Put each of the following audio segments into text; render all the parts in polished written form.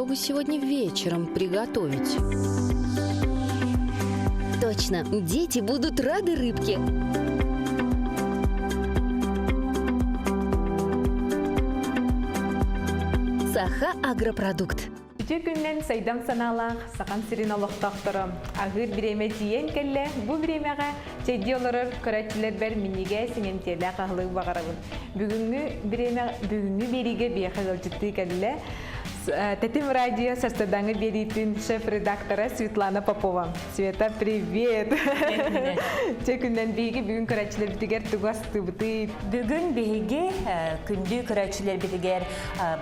бы сегодня вечером приготовить? Точно, дети будут рады рыбке. Саха Агропродукт. Үтүө күннэн сайдам санаалаах Сахам сирин олохтоохторо аһыыр бириэмэ тиийэн кэллэ. Бу бириэмэҕэ чэйдии олорор көрөөччүлэрбэр минньигэс иҥэмтиэлээх аһылык баҕарабын. Бүгүҥҥү бириэмэ бүгүҥҥү биэриигэ биэхэ ыалдьыттыы кэллэ. Тэтим радио сарсыардааҥҥы биэриитин шеф-редактора Светлана Попова. Света, привет! Чэ күннэн биһиги бүгүн көрөөччүлэрбитигэр тугу астыыбытый? Бүгүн биһиги күндү көрөөччүлэрбитигэр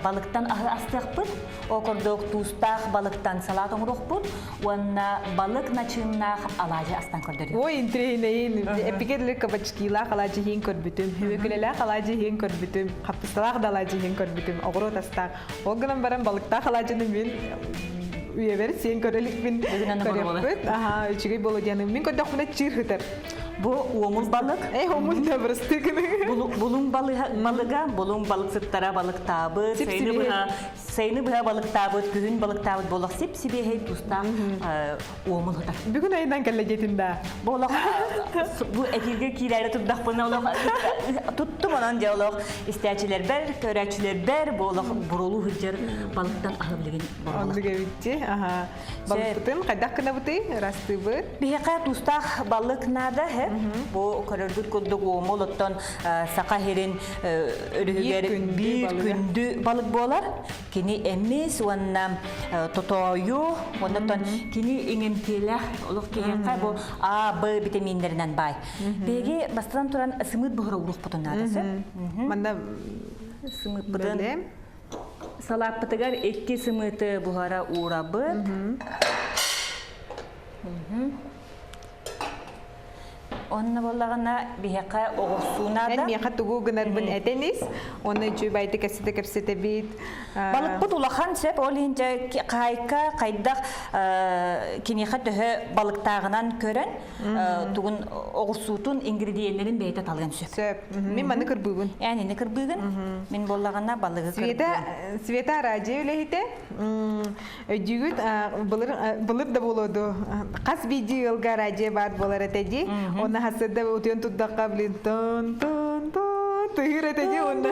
балыктан аһы астыахпыт. Ол курдук туустаах балыктан салаат оҥоруохпут уонна балык начыыннаах алаадьы астан көрдөрүөхпүт. Ой, интриһинэйин. Эпигерлер кабачкилаах алаадьы иһин көрбүтүм, үөкүлэлээх алаадьы иһин көрбүтүм, хаппысталаах да алаадьы иһин көрбүтүм, оҕуруот астаах. Ол гынан баран балыктаах алаадьыны мин үйэбэр сиэн көрө иликпин көрүөхпүт. Аха, үчүгэй буолуо диэн мин көрдөхпүнэ чыыр сытар. Бу уомул балык. Э, уомул да бырастыы гыны. Булуҥ балыга, булуҥ балыксыттара балыктаабыт, сайыны быһа, сайыны быһа балыктаабыт, күһүн балыктаабыт буолах сип-сибиэһэй тустаах уомул сытар. Бүгүн айынан кэллэ диэтин да. Бу олох бу эфиргэ киирээри турдахпына олох туттум онон дьэ олох истээчилэрбэр, көрөөччүлэрбэр бу олох бурулуу сылдьар балыктан аһы билигин Оннук эбитти. Аха. Балыкпытын хайдах гынабытый? Ырастыыбыт. Биһиэхэ туустаах балык наада, бу көрөргүт курдук уомул оттон саха сирин өрүһүгэр биир күндү балык буолар. Кини эмис уонна тотоойу, оннотон кини иҥэмтиэлээх олох киһиэхэ бу А, Б витаминнэринэн баай. Биһиги бастатан туран сымыыт буһара уруохпутун наада сөп. Манна сымыыппытын Салааппытыгар икки сымыыты буһара уурабыт. Онно буоллаҕына биһиэхэ оҕурсуу наада. Эн миэхэ тугу гынарбын этэн ис. Онно үчүгэй байды кэпсэтэ кэпсэтэбит. Балыкпыт улахан сөп, ол иһин дьэ хаайка хайдах киниэхэ төһө балыктааҕынан көрөн тугун оҕурсуутун ингредиеннэрин бэйэтэ талыан сөп. Сөп. Мин маны кырбыыбын. Эн ини кырбыыгын. Мин буоллаҕына балыгы Света Света радио үлэһитэ. Өйдүүгүт былыр былыр да буолуо дуу. Хас биирдии ыалга радио баар буолар этэ дии. Онно хасырда утуйан турдахха блин тон тон тон тыһыр этэ дии онно.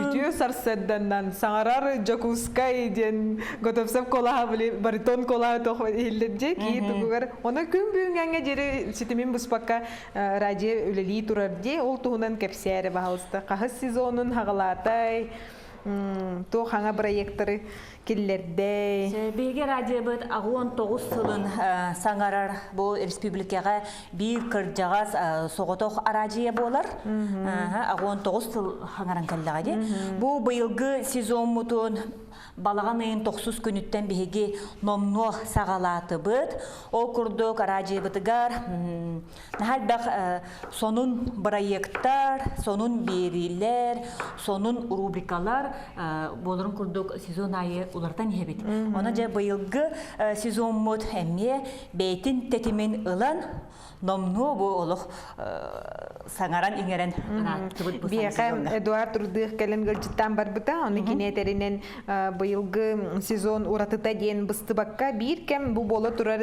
Үтүө сарсыарданнан саҥарар Дьокуускай диэн Готовцев колаһа били баритон колаһа тох иһиллэр дьэ кии тугугар ону күн бүгүҥҥэ диэри ситимин буспакка радио үлэлии турар дии ол туһунан кэпсээрэ баһалыста хаһыс сезонун хаҕалаатай туох хаҥа проекторы киллэрдэй Биһиги радиобыт 69 сылын саҥарар бу республикаҕа биир кырдьаҕас соҕотох араадьыйа буолар. 69 сыл хаҥаран кэллэҕэ дии. Бу быйылгы сезоммутун балаҕан ыйын тохсус күнүттэн биһиги номнуо саҕалаатыбыт. Ол курдук араадьыйабытыгар наһаа элбэх сонун бырайыактар, сонун биэриилэр, сонун рубрикалар буоларын курдук сезон аайы уларытан иһэбит. Ону дьэ быйылгы сезоммут эмиэ бэйэтин тэтимин ылан номнуо бу олох саҥаран иҥэрэн ырааттыбыт бу Биэхэ Эдуард Рудых кэлэн ыалдьыттаан барбыта. Ону кини этэринэн быйылгы сезон уратыта диэн быстыбакка биир кэм бу буола турар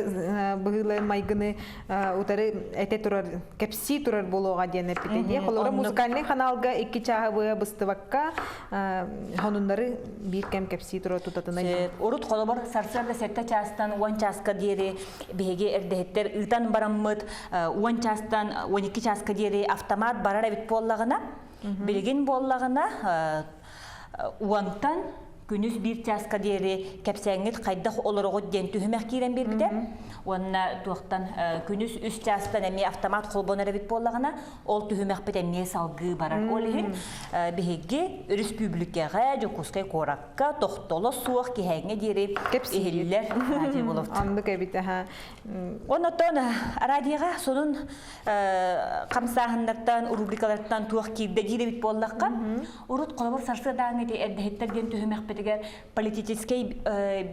быһыылы майгыны утары этэ турар, кэпсии турар буолуоҕа диэн эппитэ дии. Холобура музыкальный ханаалга икки чааһы быһа быстыбакка хонуннары биир кэм кэпсии турар тутатына Урут холобур сарсыарда 7 чаастан 10 чааска диэри биһиги эрдэһиттэр ыытан бараммыт 10 чаастан 12 чааска диэри автомат барар эбит буоллаҕына билигин буоллаҕына уонтан күнүс биир чааска диэри кэпсээҥҥит хайдах олороҕут диэн түһүмэх киирэн биэрбитэ. Уонна туохтан күнүс үс чаастан эмиэ автомат холбонор эбит буоллаҕына, ол түһүмэхпит эмиэ салгыы барар. Ол иһин биһиги өрөспүүбүлүкэҕэ, Дьокуускай куоракка тохтоло суох киһээҥҥэ диэри иһиллэр радио боловт. Оннук эбит аха. Онотон радиоға сонун хамсааһыннартан, рубрикалартан туох киирдэ диир эбит буоллахха, урут холобур сарсыардааҥҥы ити эрдэһиттэр диэн түһүмэхпитигэр. бириэмэтигэр политическай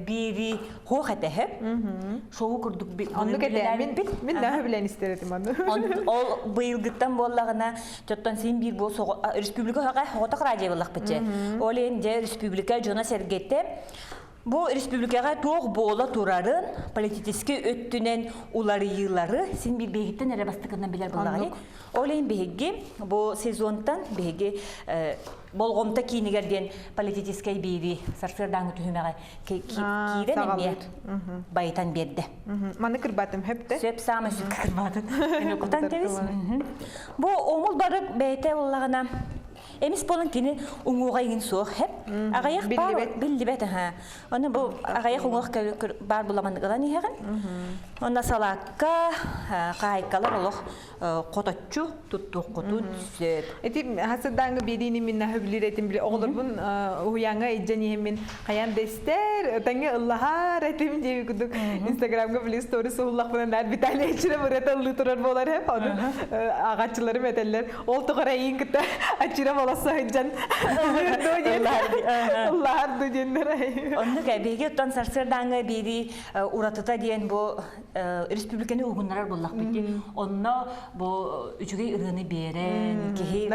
биэри хоох этэһэ. Шоу курдук Оннук этэ. Мин мин наһаа билэн истэр этим ону. Ол быйылгыттан буоллаҕына, тоттон син биир бу республика хоҕотох радио буоллахпытчы. Ол иһин дьэ республика дьоно-сэргэтэ Бу республикаҕа туох буола турарын политическай өттүнэн уларыйыылары син биир биһигиттэн эрэ бастакынан билэр буоллаҕа. Ол иһин биһиги бу сезонтан биһиги болҕомто киинигэр диэн политическай биири сарсыардааҥы түһүмэҕи киирэн эмиэ байытан биэрдэ. Маны кырбатым хөптө. Сөп саамай сөпкө кырбатын. Кутан кэбис. Бу омул барык бэйэтэ буоллаҕына Эмис буолан кини уҥуоҕа иҥин суох хэп. Аҕыйах баар биллибэт аха. Оны бу аҕыйах уҥуох баар буламан ылан иһэҕин. Онно салаакка хаайкалар олох хоточчу туттуоххутун сөп. Ити хасырдааҥы биэриини мин наһы билир этим биле оҕолорбун уһуйааҥҥа илдьэн иһэммин хайаан да истэр тэҥҥэ ыллаһар этим диэби курдук инстаграмга били сторис уһуллахпына наар Виталий Ачиров ырыата ыллыы турар буолар эп ону аҕаччыларым этэллэр ол тоҕо эйиин кытта Ачиров олосо сылдьан ыллыыр дуо диэн ыллаһар дуо диэннэр Оннук биһиги оттон сарсыардааҥҥы биэрии уратыта диэн бу республиканы угуннарар буоллахпыт дии. Онно бу үчүгэй ырыаны биэрэн, киһи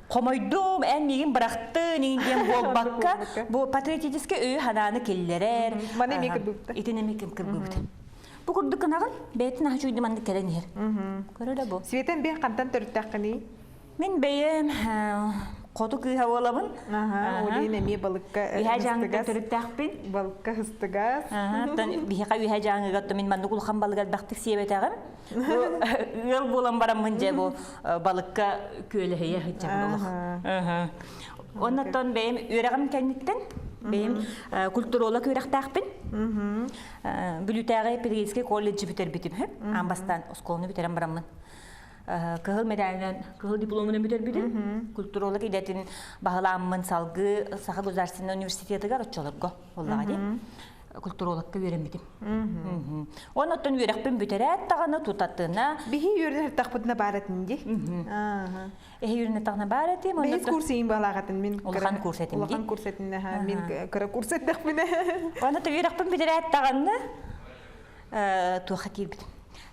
хомойдум, эн миигин бырахтын диэн буолбакка, бу патриотическай өйү-санааны киллэрэр. Маны эмиэ кырбыбыт. Итини эмиэ кырбыбыт. Бу курдук гынаҕын, бэйэтин аһа чуйдум маннык кэлэн иһэр. Көрөр да бу. Светен бэйэн хантан төрүттэххиний? Мин бэйэм хоту кыыһа буолабын. Аха, Олин эмиэ балыкка Үһэ дьааҥыга төрүттээхпин. Балыкка хыстыгас. Оттон биһиэхэ үһэ дьааҥыга оттон мин маннык улахан балыгы элбэхтик сиэбэтэҕим. Бу ыал буолан бараммын дьэ бу балыкка күөлэһийэ сылдьабын олох. Оннуттан бэйэм үөрэҕим кэнниттэн бэйэм культуролог үөрэхтээхпин. Бүлүүтээҕи педагогическай колледжы бүтэрбитим. Аан бастаан оскуоланы бүтэрэн бараммын кыһыл медалынан, кыһыл дипломунан бүтэрбитим. Культуролог идэтин баһылааммын салгыы Саха государственнай университетыгар оччолорго буоллаҕа дии. Культурологка үөрэммитим. Онон үөрэхпин бүтэрээт даҕаны тутатына Биһи үөрэнэр тахпытына баар этин дии. Эһи үөрэнэр тахна баар этим. Бэһис курс иин баалаах этин мин Улахан курс этим Улахан курс этин мин кыра курс эттэхпинэ. Онон үөрэхпин бүтэрээт даҕаны туохха киирбитим.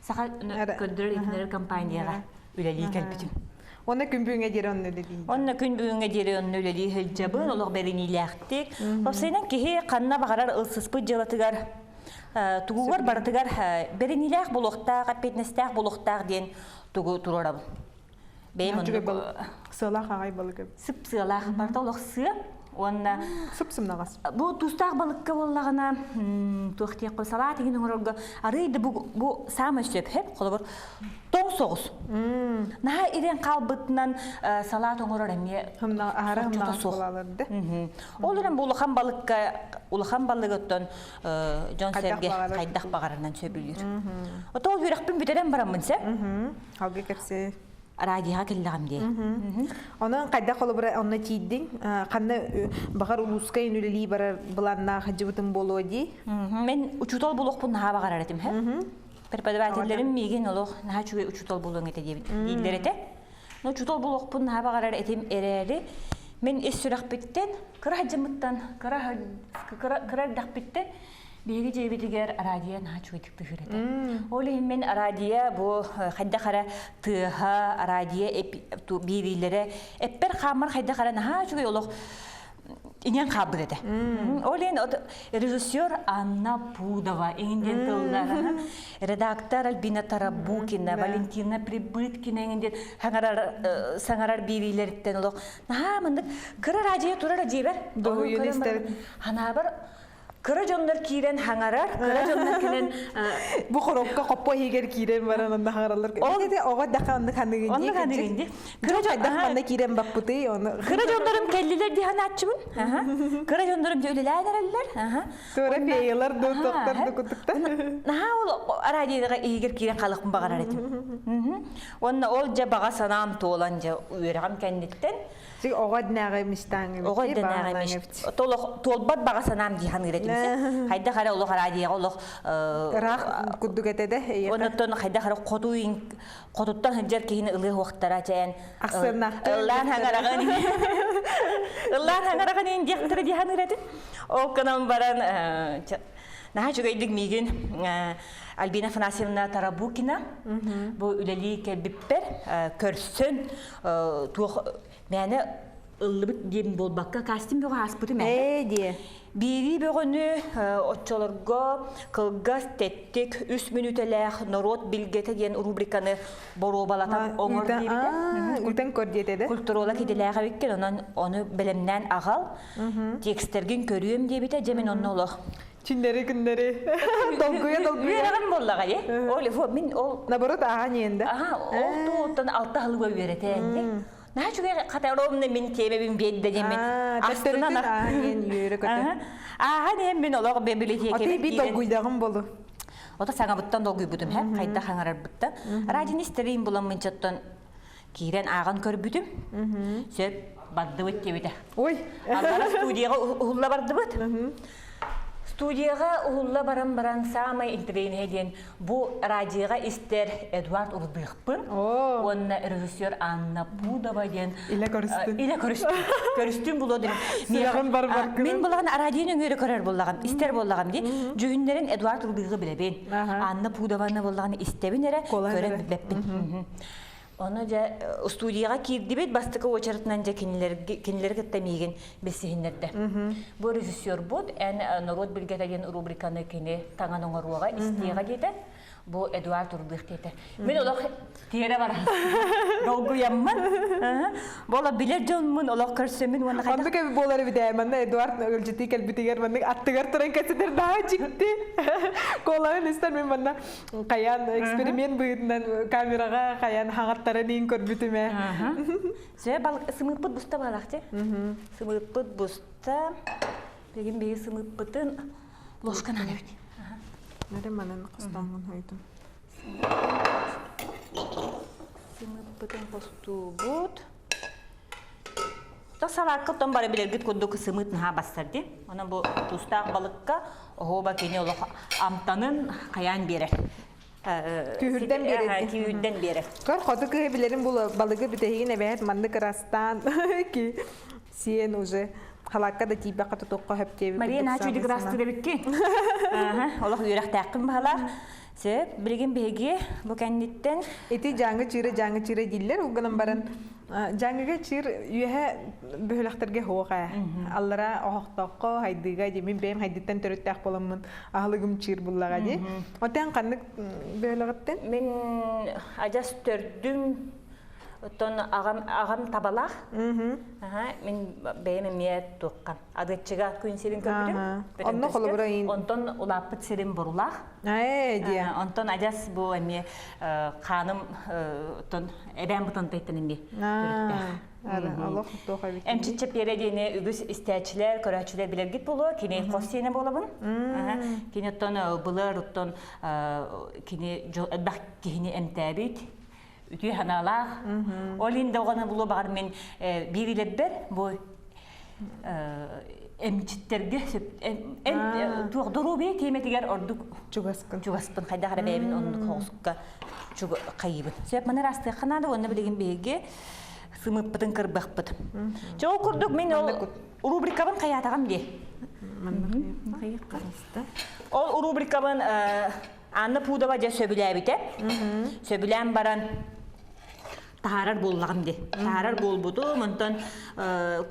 Саха көрдөрөр иһитиннэрэр компанияҕа үлэлии кэлбитим. Онно күн бүгүҥҥэ диэри онно үлэлии. Онно күн бүгүҥҥэ диэри онно үлэлии сылдьабын, олох бэриниилээхтик. Уопсайынан киһи ханна баҕарар ылсыспыт дьыалатыгар тугугар барытыгар бэриниилээх буолуохтаах, эппиэтинэстээх буолуохтаах диэн тугу туруорабын. Бэйэм оннук сыалаах аҕай балык. Сып сыалаах, барыта олох сыа. Уонна сып сымнаҕас. Бу туустаах балыкка буоллаҕына туох диэххэ салаат иһин оҥорорго арыый да бу, бу саамай сөп хэп холобур тоҥ соҕус. Наһаа ирэн хаалбытынан салаат оҥорор эмиэ аһара хымнаҕас буолалар да. Ол эрэн бу улахан балыкка улахан балыгыттан дьон сэргэ хайдах баҕарынан сөбүлүүр. Ото ол үрэхпин бүтэрэн бараммын сэ. Алгы кэпсээ. Радиоҕа кэллэҕим дии. Онон хайдах холобура онно тиийдиҥ? Ханна баҕар улууска үлэлии барар былааннаах сылдьыбытым буолуо дии? Мен учуутал буолуохпун наһаа баҕарар этим. Преподавателлэрим миигин олох наһаа үчүгэй учуутал буолуоҥ этэ диэбит дииллэр этэ. Но учуутал буолуохпун наһаа баҕарар этим эрээри мин ис сүрэхпиттэн кыра сылдьыммыттан кыра кыра эрдэхпиттэн Биһиги дьиэбитигэр радио наһаа үчүгэйдик тыһыыр этэ. Ол иһин мин радио бу хайдах эрэ тыаһа, радио биэриилэрэ эппэр хааммар хайдах эрэ наһаа үчүгэй олох иҥэн хаалбыт этэ. Ол иһин режиссер Анна Пудова иҥин диэн тыллар, редактор Альбина Тарабукина, Валентина Прибыткина иҥин диэн саҥарар саҥарар биэриилэриттэн олох наһаа маннык кыра радио турар дьиэбэр. Дуһуйун истэр. Ханаабар кыра дьоннор киирэн хаҥарар, кыра дьоннор кэлэн бу хоропко хоппо иһигэр киирэн баран онно хаҥараллар. Ол оҕо даха оннук ханыгын дии. Оннук ханыгын дии. Кыра дьон манна киирэн баппытый ону. Кыра дьоннорум кэллилэр дии ханааччыбын. Кыра дьоннорум дьэ үлэлээн эрэллэр. Туора феялар ду тохтор ду кутуктар. Наһаа ол радиоға иһигэр киирэн халыкпын баҕарар этим. Уонна ол дьэ баҕа санаам туолан дьэ үөрэҕим кэнниттэн Оҕо днээҕи мечтаҥ Оҕо днээҕи мечта. Толох туолбат баҕа санаам дии саныыр этим. этим. Хайдах эрэ олох радиоҕа олох Ыраах курдук этэ да эйиэхэ. Онуттан хайдах эрэ хоту хотуттан сылдьар киһини ылыы уохтара чээн Ахсыаннаахтар. Ыллаан хаҥараҕын ыллаан хаҥараҕын иин диэхтэрэ дии саныыр этим. Ол гынан баран наһаа үчүгэйдик миигин Альбина Афанасьевна Тарабукина бу үлэлии кэлбиппэр көрсөн туох мээнэ ыллыбыт диэн буолбакка кастинг бөҕө ааспытым ээ диэ Биэрии бөҕөнү оччолорго кылгас тэттик үс мүнүүтэлээх норуот билгэтэ диэн рубриканы боруобалатан оҥор диэбитэ. Үтэн көр диэтэ да. Культуролог идэлээх эбиккин, онон ону бэлэмнээн аҕал, текстэргин көрүөм диэбитэ, дьэ мин онно олох Чиннэри күннэри долгуйа долгуйа. Үөрэҕим буоллаҕа е. Ол мин ол Наоборот ааһан иэн да. Аха, ол туоттан алта хылыга үөрэтээndi. Наһаа үчүгэй хата ровно мин тиэмэбин биэрдэ диэммин астынан ааһан үөрэ көтө. Ааһан иһэн мин олох библиотекабын Аты би долгуйдаҕым болу. Ото саҥабыттан долгуйбутум һэ, хайдах хаҥарарбыттан. Радин истэриим буламмын чоттон киирэн ааҕан көрбүтүм. Сөп бардыбыт диэбитэ. Ой. Аллара студияҕа уһулла бардыбыт. Студияҕа уһулла баран баран саамай интэриэһинэй диэн бу радиоҕа истэр Эдуард Урдыхпын уонна режиссер Анна Пудова диэн илэ көрүстүн. Илэ көрүстүм. Көрүстүм булуо дим. Сүрэҕин бар-бар Мин булаҕын радионы өҥүөрэ көрөр буллаҕым, истэр буллаҕым ди. Дьүһүннэрин Эдуард Урдыхы билэбин. Анна Пудованы буллаҕын истэбин эрэ, көрөн билбэппин. Ону дьэ студияҕа киирдибит, бастакы уочаратынан дьэ кинилэри кытта миигин билсиһиннэрдэ. Бу режиссербут эн норуот билгэтэ диэн рубриканы кини таҥан оҥоруоҕа, истиэҕэ диэтэ. Бу Эдуард Урдых диэтэ. Мин олох тиэрэ баран долгуйаммын. Бу олох билэр дьоммун олох көрсөммүн уонна хайдах Оннук эбит буолар эбит ээ, манна Эдуард ыалдьытыы кэлбитигэр маннык аттыгар туран кэпсэтэр наһаа дьикти. Куолаһын истэр мин манна Хайаан эксперимент быһыытынан камераҕа хайаан хаҥаттаран иин көрбүтүм ээ. Сөбө балык сымыыппыт буста баалаах дии. Сымыыппыт буста. Билигин биһиги сымыыппытын ложканан эбит. Нары манан хостоҥҥун хойдум. Сымыыппытын хостуубут. То салаакка оттон бары билэргит курдук сымыыт наһаа бассар дии. Онон бу туустаах балыкка оһуоба кини олох амтанын хайаан биэрэр. Күүһүрдэн биэрэр. Күүһүрдэн биэрэр. Көр хоту кыһы билэрин бу балыгы бүтэһигин эбээт маннык ырастаан ки сиэн уже халаакка да тиийбэххэ тутуохха хөп диэбит. Мария наһаа үчүгэй ырастыыр эбикки. Олох үөрэхтээххин баһалаах. Сөп, билигин биһиги бу кэнниттэн Ити дьааҥы чыыра дьааҥы чыыра дииллэр ол гынан баран Дьааҥыга чыыр үөһэ бөһүөлэктэргэ суох ээ. Аллара Оһохтооххо, Хайдыыга дии мин бэйэм Хайдыттан төрүттээх буоламмын аһылыгым чыыр буллаҕа дии. Отен ханнык бөһүөлэҕиттэн? Мин адьас төрдүм оттон аҕам аҕам табалаах. Мин бэйэм эмиэ туохха Адыаччыга күн сирин көрбүтүм. Онно холобура Онтон улааппыт сирим Борулаах. Ээ диэ. Онтон адьас бу эмиэ хааным оттон эбээн бутантайтан эмиэ төрүттээх. Олох туох эбит. Эмчит Чэпиэрэ диэни үгүс истээччилэр, көрөөччүлэр билэргит буолуо. Кини хос сиэнэ буолабын. Кини оттон былыр оттон кини элбэх киһини эмтээбит үтүө санаалаах. Ол иһин да оҕону булуо баҕар мин биир илэрбэр бу эмчиттерге туох доруобуйа тиэмэтигэр ордук чугаскын чугаспын хайдах эрэ бэйэбин оннук хоҕуска хайыыбын сөп маны ыраастыахха наада уонна билигин биһиги сымыппытын кырбахпыт чэ ол курдук мин ол рубрикабын хайаатаҕым дии ол рубрикабын Анна Пудова дьэ сөбүлээбитэ сөбүлээн баран таһаарар буоллаҕым дии. Таһаарар буолбутум, онтон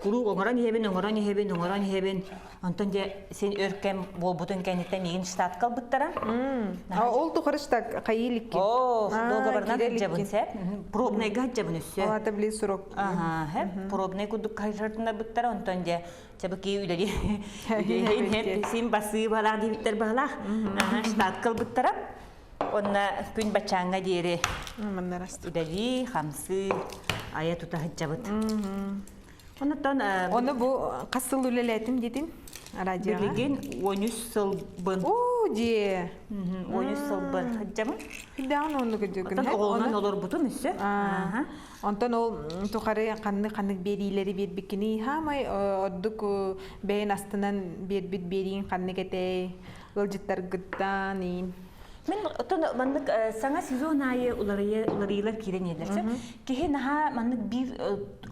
куруук оҥорон иһэбин, оҥорон иһэбин, оҥорон иһэбин. Онтон дьэ син өр кэм буолбутун кэнниттэн миигин штатка ылбыттара. Ол тухары штат хайыы иликкин? Оо, договорынан сылдьабын сэ. Пробнайга сылдьабын өссө. Ол ата били срок. Аха, пробнай курдук хайсартынарбыттара, онтон дьэ чабыки үлэли син басыы баалаах диэбиттэр баалаах. Штатка ылбыттара. Онно күн баччааҥҥа диэри үлэлии, хамсыы, айа тута сылдьабыт. Онуттан Ону бу хас сыл үлэлээтим диэтин радиоҕа? Билигин 13 сылбын. Оо, Оо, дьиэ. 13 сылбын сылдьабын. Хүндэҕин оннук өдүгүн. Оттон оҕолонон олорбутум өссө. Онтон ол тухары ханнык-ханнык биэриилэри биэрбиккиний? Хаамай ордук бэйэн астынан биэрбит биэрииҥ ханнык этэй? Ыалдьыттаргыттан иин. Мин оттон маннык саҥа сезон аайы уларыйыылар киирэн иһэллэр. Киһи наһаа маннык биир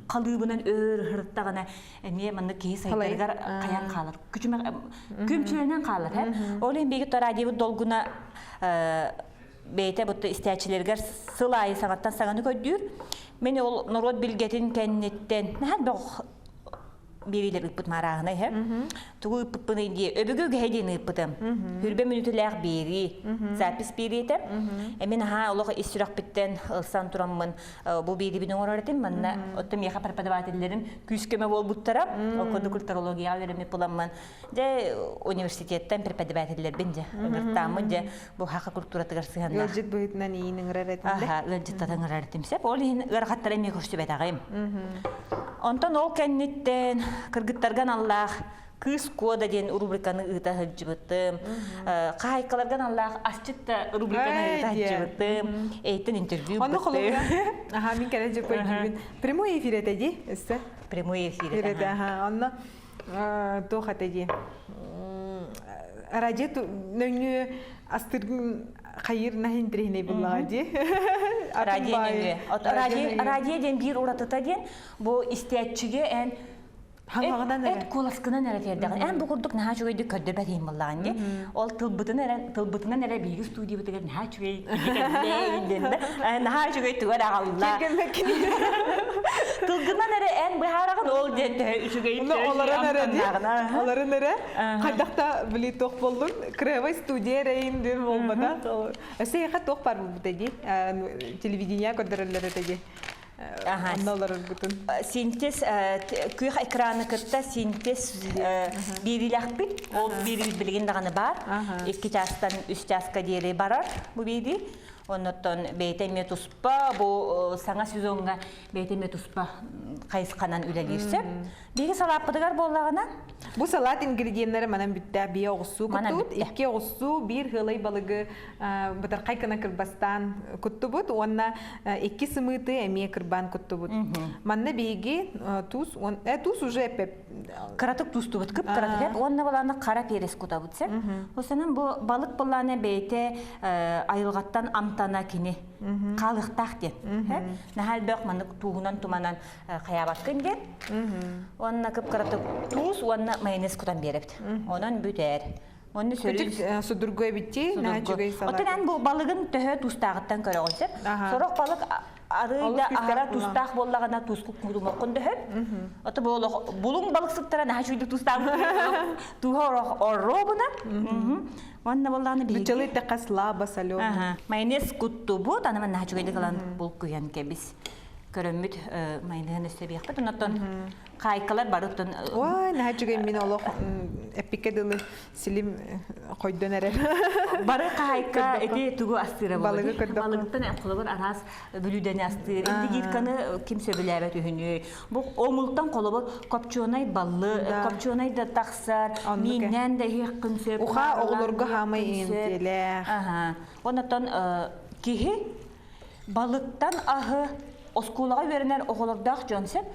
халыыбынан өр ыһырыттаҕына эмиэ маннык киһи сайдарыгар хайан хаалар. Күмчүлэнэн хаалар. Ол иһин биһиги радиобут долгуна бэйэтэ бутта истээччилэригэр сыл аайы саҥаттан саҥаны көрдүүр. Мин ол норуот билгэтин кэнниттэн наһаа бөх биэриилэр ыыппыт маарааһына иһэ. Тугу ыыппыппыный дии, өбүгэ үгэһэ диэн ыыппытым. Хүрбэ мүнүүтэлээх биэрии, запись биэриитэ. Эмин аһаа олох ис сүрэхпиттэн ылсан тураммын бу биэриибин оҥорор этим. Манна оттон миэхэ преподавателлэрим күүс-көмө буолбуттара. Ол курдук культурологияҕа үөрэммит буламмын Дьэ, университеттан преподавателлэрбин дьэ, ыҥыртааммын дьэ, бу хаха культуратыгар сыһыаннаах. Ыалдьыт быһыытынан иин ыҥырар этим да? Аха, ыалдьыттан ыҥырар этим сөп. Ол иһин ыарахаттары эмиэ көрсүбэтэҕим. Онтон ол кэнниттэн кыргыттарга аналлаах Кыыс кода диэн рубриканы ыыта сылдьыбытым. Хаһайкаларга аналлаах асчыт да рубриканы ыыта сылдьыбытым. Эйтэн интервью Ону холобура, аха, мин кэлэ дьэ көрдүүбүн. Прямой эфир этэ дии, өссө. Прямой эфир этэ. Аха, онно туох этэ дии радио нөҥүө астыргын хайыр наһин интэриэһинэй буллаҕа дии радио нөҥүө радио диэн биир уратыта диэн бу истээччигэ эн хаҥаҕынан эт куоласкынан эрэ тиэрдэҕин эн бу курдук наһаа үчүгэйдик көрдөбөт иһин буллаҕын дии ол тылбытын эрэ тылбытынан эрэ биһиги студиябытыгар наһаа үчүгэй наһаа үчүгэй тугу эрэ аҕалла Тылгынан эрэ эн быһаараҕын ол диэн төһө үчүгэй олорон эрэ дии олорон эрэ хайдах да били туох боллун кырыабай студия эрэйин диэн буолбата өссө эйиэхэ туох бар буолбута дии телевидение көрдөрөллөр этэ дии онно олороргутун синтез күөх экраны кытта синтез биэриилэхпит ол биэриибит билигин даҕаны баар икки чаастан үс чааска диэри барар бу биэрии Оннуттан бэйэтэ эмиэ туспа бу саҥа сезоҥҥа бэйэтэ эмиэ туспа хайысханан үлэлиир сөп. Биһиги салааппытыгар буоллаҕына Бу салаат ингредиеннэрэ манан бүттээх бие оҕуссуу куттубут. Икки оҕуссуу биир хыалай балыгы бытархай гына кырбастаан куттубут уонна икки сымыыты эмиэ кырбаан куттубут. Манна биһиги туус туус уже Кыратык туустубут кып-кыратык уонна балааны хара перец кутабыт сеп. Осанан бу балык былааны бэйэтэ айылҕаттан амтана кини хаалыахтаах диэн. Наһаа элбэх маннык тууһунан туманан хайаабаккын диэн. Уонна кып-кыратык туус уонна майонез кутан биэрэбит. Онон бүтэр. Онно сөрүн судургу эбитти, наһаа үчүгэй салат. Оттон эн бу балыгын төһө туустааҕыттан көрөҕүн сөп. Сорох балык арыый да аһара туустаах буоллаҕына тууску кутумоххун дөһөр. Ото бу олох булуҥ балыксыттара наһаа үчүгэйдик туустаах тууһа орох оруобуна. Уонна буоллаҕына биһиги Нуччалыы эттэххэ слабо соленый. Майонез куттубут, аны наһаа үчүгэйдик ылан булкуйан кэбис. Көрөммүт майонеһын өссө биэхпит. Оннуттан хаайкалар бары оттон Ой, наһаа үчүгэй мин олох эппиккэ дылы силим хойдон эрэр. Бары хаайка ити тугу астыыра Балыгы көрдөххө. Балыгыттан холобур араас бүлүүдэни астыыр. Индигирканы ким сөбүлээбэт үһүнүй. Бу омултан холобур копчуонай баллы, копчуонай да тахсар, мииннээн да иһиэххин сөп. Уха оҕолорго хаамай иҥэмтиэлээх. Аха. Оннотон киһи балыктан аһы оскуолаҕа үөрэнэр оҕолордоох дьон сөп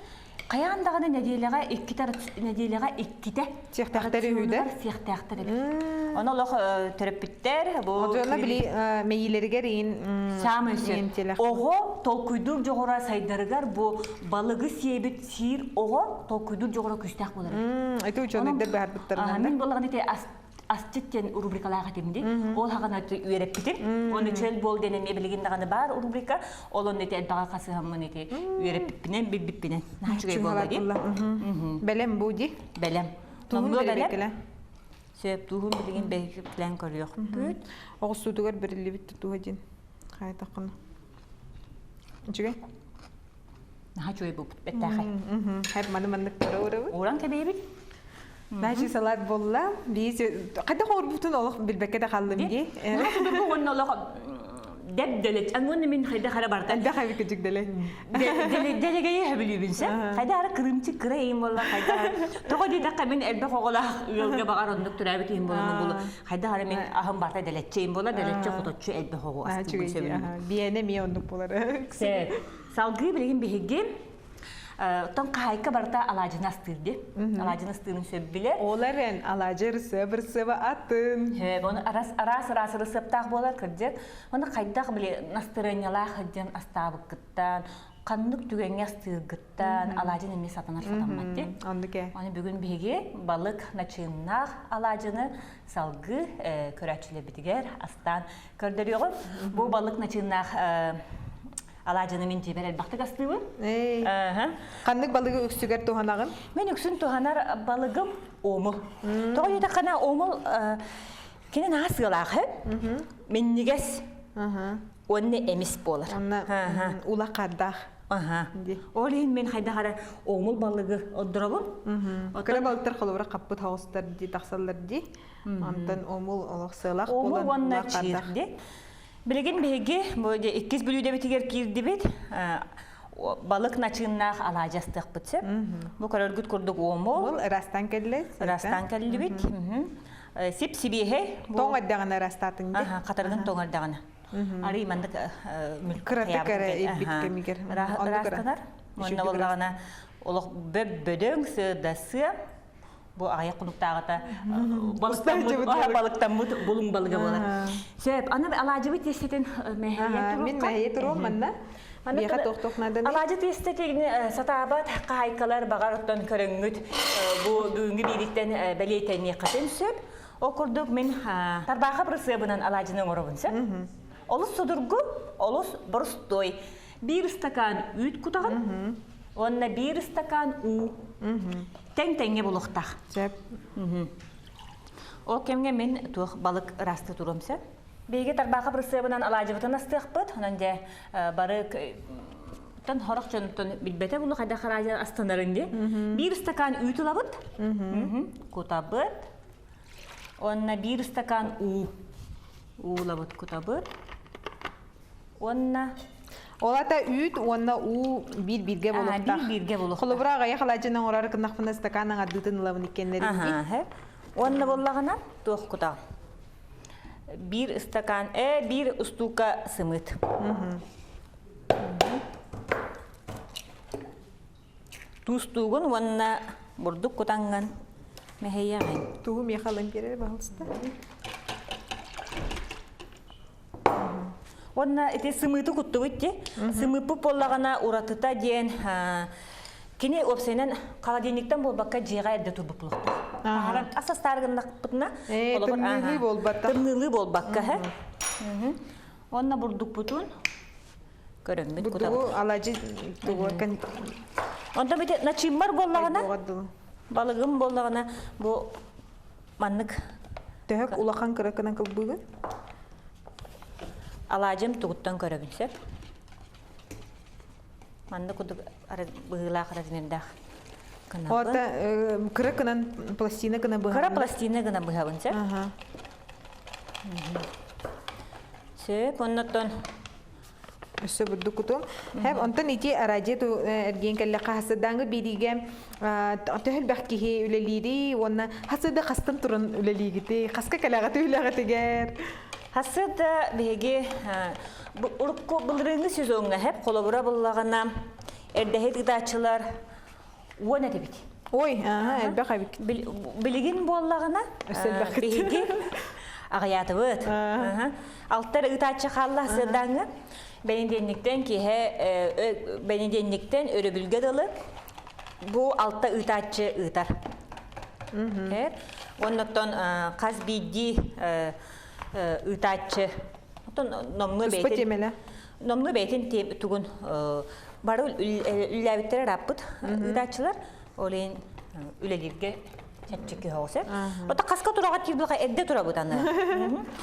хайаан даҕаны нэдиэлэҕэ иккитэ нэдиэлэҕэ иккитэ сиэхтээхтэр үһүдэ сиэхтээхтэр эбит ону олох төрөппүттэр бу Одуона били мэйиилэригэр иин саамай сөп оҕо толкуйдуур дьоҕура сайдарыгар бу балыгы сиэбит сиир оҕо толкуйдуур дьоҕура күүстээх буолар эти ученыйдар быһаарбыттарынан мин буоллаҕына ити асчыт диэн рубрикалаах этим дии. Ол хаҕана үөрэппитим. Оны чөл буол диэн эмиэ билигин даҕаны баар рубрика. Ол онно ити элбэҕи хасыһаммын ити үөрэппиппинэн, билбиппинэн. Наһаа үчүгэй буолла дии. Бэлэм бу дии. Бэлэм. Туһун бэлэм. Сөп, туһун билигин бэйэбитинэн көрүөхпүт. Оҕуссуутугар бэриллибит туһа диэн. Хайатаххына. Үчүгэй. Наһаа үчүгэй буолбут бэттээхэй. Хэп маны маннык көрө Ууран кэбиэбит. Наачи салат буолла. Биис хайдах оҥорбутун олох билбэккэ да хааллым дии. Наһаа судургу уонна олох Дэп дэлэч. Аны мин хайда хара барта. Элбэх эбит кыдьык дэлэй. Дэлэгэйи хөбүлүүбүн сэ. Хайда ара кырыымчык кыра иим болла хайда. Тоҕо диэтэххэ мин элбэх оҕолоох ыалга баҕар оннук төрөөбүт иим буолан булу. Хайда ара мин аһым барта дэлэччэ иим буола дэлэччэ хоточчу элбэх оҕо астыыбын сөбүлүүбүн. Биэнэ эмиэ оннук буолар. Салгыы билигин биһиги Оттон хаһайка барыта алаадьыны астыыр дии. Алаадьыны астыырын сөп билэр. Ол эрэн алаадьы ырысыап-ырысыаба атын. Оны арас араас араас ырысыаптаах буолар кырдьык. Оны хайдах били настырыанньалаах сылдьан астаабыккыттан, ханнык түгэҥҥэ астыыргыттан алаадьын эмиэ сатанар сатаммат дии. Оннук ээ. Оны бүгүн биһиги балык начыыннаах алаадьыны салгыы көрөөччүлэрбитигэр астаан көрдөрүөҕүм. Бу балык начыыннаах Алаадьыны мин дьиэбэр элбэхтик астыыбын. Ханнык балыгы үксүгэр туһанаҕын? Мин үксүн туһанар балыгым омул. Тоҕо диэтэххинэ омул кини наһаа сыалаах минньигэс уонна эмис буолар. Онно улахардаах. Ол иһин мин хайдах эрэ омул балыгы ордоробун. Кыра балыктар холобура хаппыт хаҕыстар дии тахсаллар дии. Онтон омул олох сыалаах буолан Омул уонна чиир дии. Билигин биһиги бу иккис бүлүүдэбитигэр киирдибит. Балык начыыннаах алаадьы астыахпыт сөп. Бу көрөргүт курдук уомул. Ол ырастан кэллэ. Ырастан кэллибит. Сип-сибиэһэй. Тоҥ эрдэҕинэ ырастаатыҥ дии. Хатаргын тоҥ эрдэҕинэ. Арый маннык Кыратык эрэ ирбит кэмигэр. Ырастанар. Онно буоллаҕына олох бөп-бөдөҥ сыа бу аҕыйах хонуктааҕыта балыктаммыт булуҥ балыга буолар. Сөп, аны алаадьыбыт тиэстэтин мэһэйэ туруохха. Мин мэһэйэ туруом манна. Биэхэ туох-туох нааданы? Алаадьы тиэстэтин сатаабат хаһайкалар баҕар оттон көрөҥҥүт бу бүгүҥҥү биириттэн бэлиэтэниэххитин сөп. Ол курдук мин тарбааха бырысыабынан алаадьыны оҥоробун сөп. Олус судургу, олус борустуой. Биир ыстакаан үүт кутаҕын уонна биир ыстакаан уу. Тэҥ-тэҥҥэ булуохтаах. Сөп. Ол кэмҥэ мин туох балык ыраастыы туруом сөп. Биһиги тарбааха бырысыабынан алаадьыбытын астыахпыт. Онон дьэ бары тон хорох дьонтон билбэтэ булу хайдах алаадьы астанарын дии. Биир ыстакаан үүт ылабыт. Кутабыт. Уонна биир ыстакаан уу. Уу ылабыт, кутабыт. Уонна Ол ата үүт уонна уу биир бииргэ буолуохтаах. Биир бииргэ буолуохтаах. Холобура аҕыйах алаадьыны оҥорор гыннахпына стакан аҥардыытын ылабын иккиэннэрин. Аха. Уонна буоллаҕына туох кутаҕын? Биир ыстакаан, биир устуука сымыыт. Туустуугун уонна бурдук кутаҥҥын мэһэйэҕин. Тууһу миэхэ ылан биэрэр, пожалуйста. Уонна ити сымыыты куттубут дии. Сымыыппыт буоллаҕына уратыта диэн кини уопсайынан холодильниктан буолбакка дьиэҕэ эрдэ турбут буолуохтаах. Таһааран ас астаары гыннахпытына тымныылыы буолбатах. Тымныылыы буолбакка һэ. Уонна бурдукпутун көрөммүт кутабыт. Алаадьы тугу Онтон бити начыыммар буоллаҕына балыгым буоллаҕына бу маннык Төһө улахан кыра гынан кылбыыгын? Алаадьым тугуттан көрөбүн сөп. Маннык курдук быһыылаах размердаах гынабын. Ота кыра гынан пластина гына быһабын. Кыра пластина гына быһабын сөп. Сөп, оннотон Өссө бурдук кутуом. Хэм онтон ити арадьы эргиэн кэллэххэ хасыдааҥы биэриигэ төһө элбэх киһи үлэлиири уонна хасыда хастан туран үлэлиигити хаска кэлэҕити үлэҕитигэр Хасыда биһиги урукку былырыыҥҥы сезоҥҥа хэп холобура буллаҕына эрдэһит ыытааччылар уон этибит. Ой, элбэх эбит. Билигин буоллаҕына, биһиги аҕыйаатыбыт. Алтар ыытааччы хаалла сырдааҥҥа. Бэнидиэнниктэн киэһэ бэнидиэнниктэн өрөбүлгэ дылы бу алта ыытааччы ыытар. Оннуттан хас биирдии ыытааччы оттон номнуо бэйэтин номнуо бэйэтин тугун бары үллээбиттэрэ ырааппыт ыытааччылар ол иһин үлэлииргэ. Чэпчэки соҕус. Ота хаска тураҕа тиийбэҕэ эрдэ турабыт аны.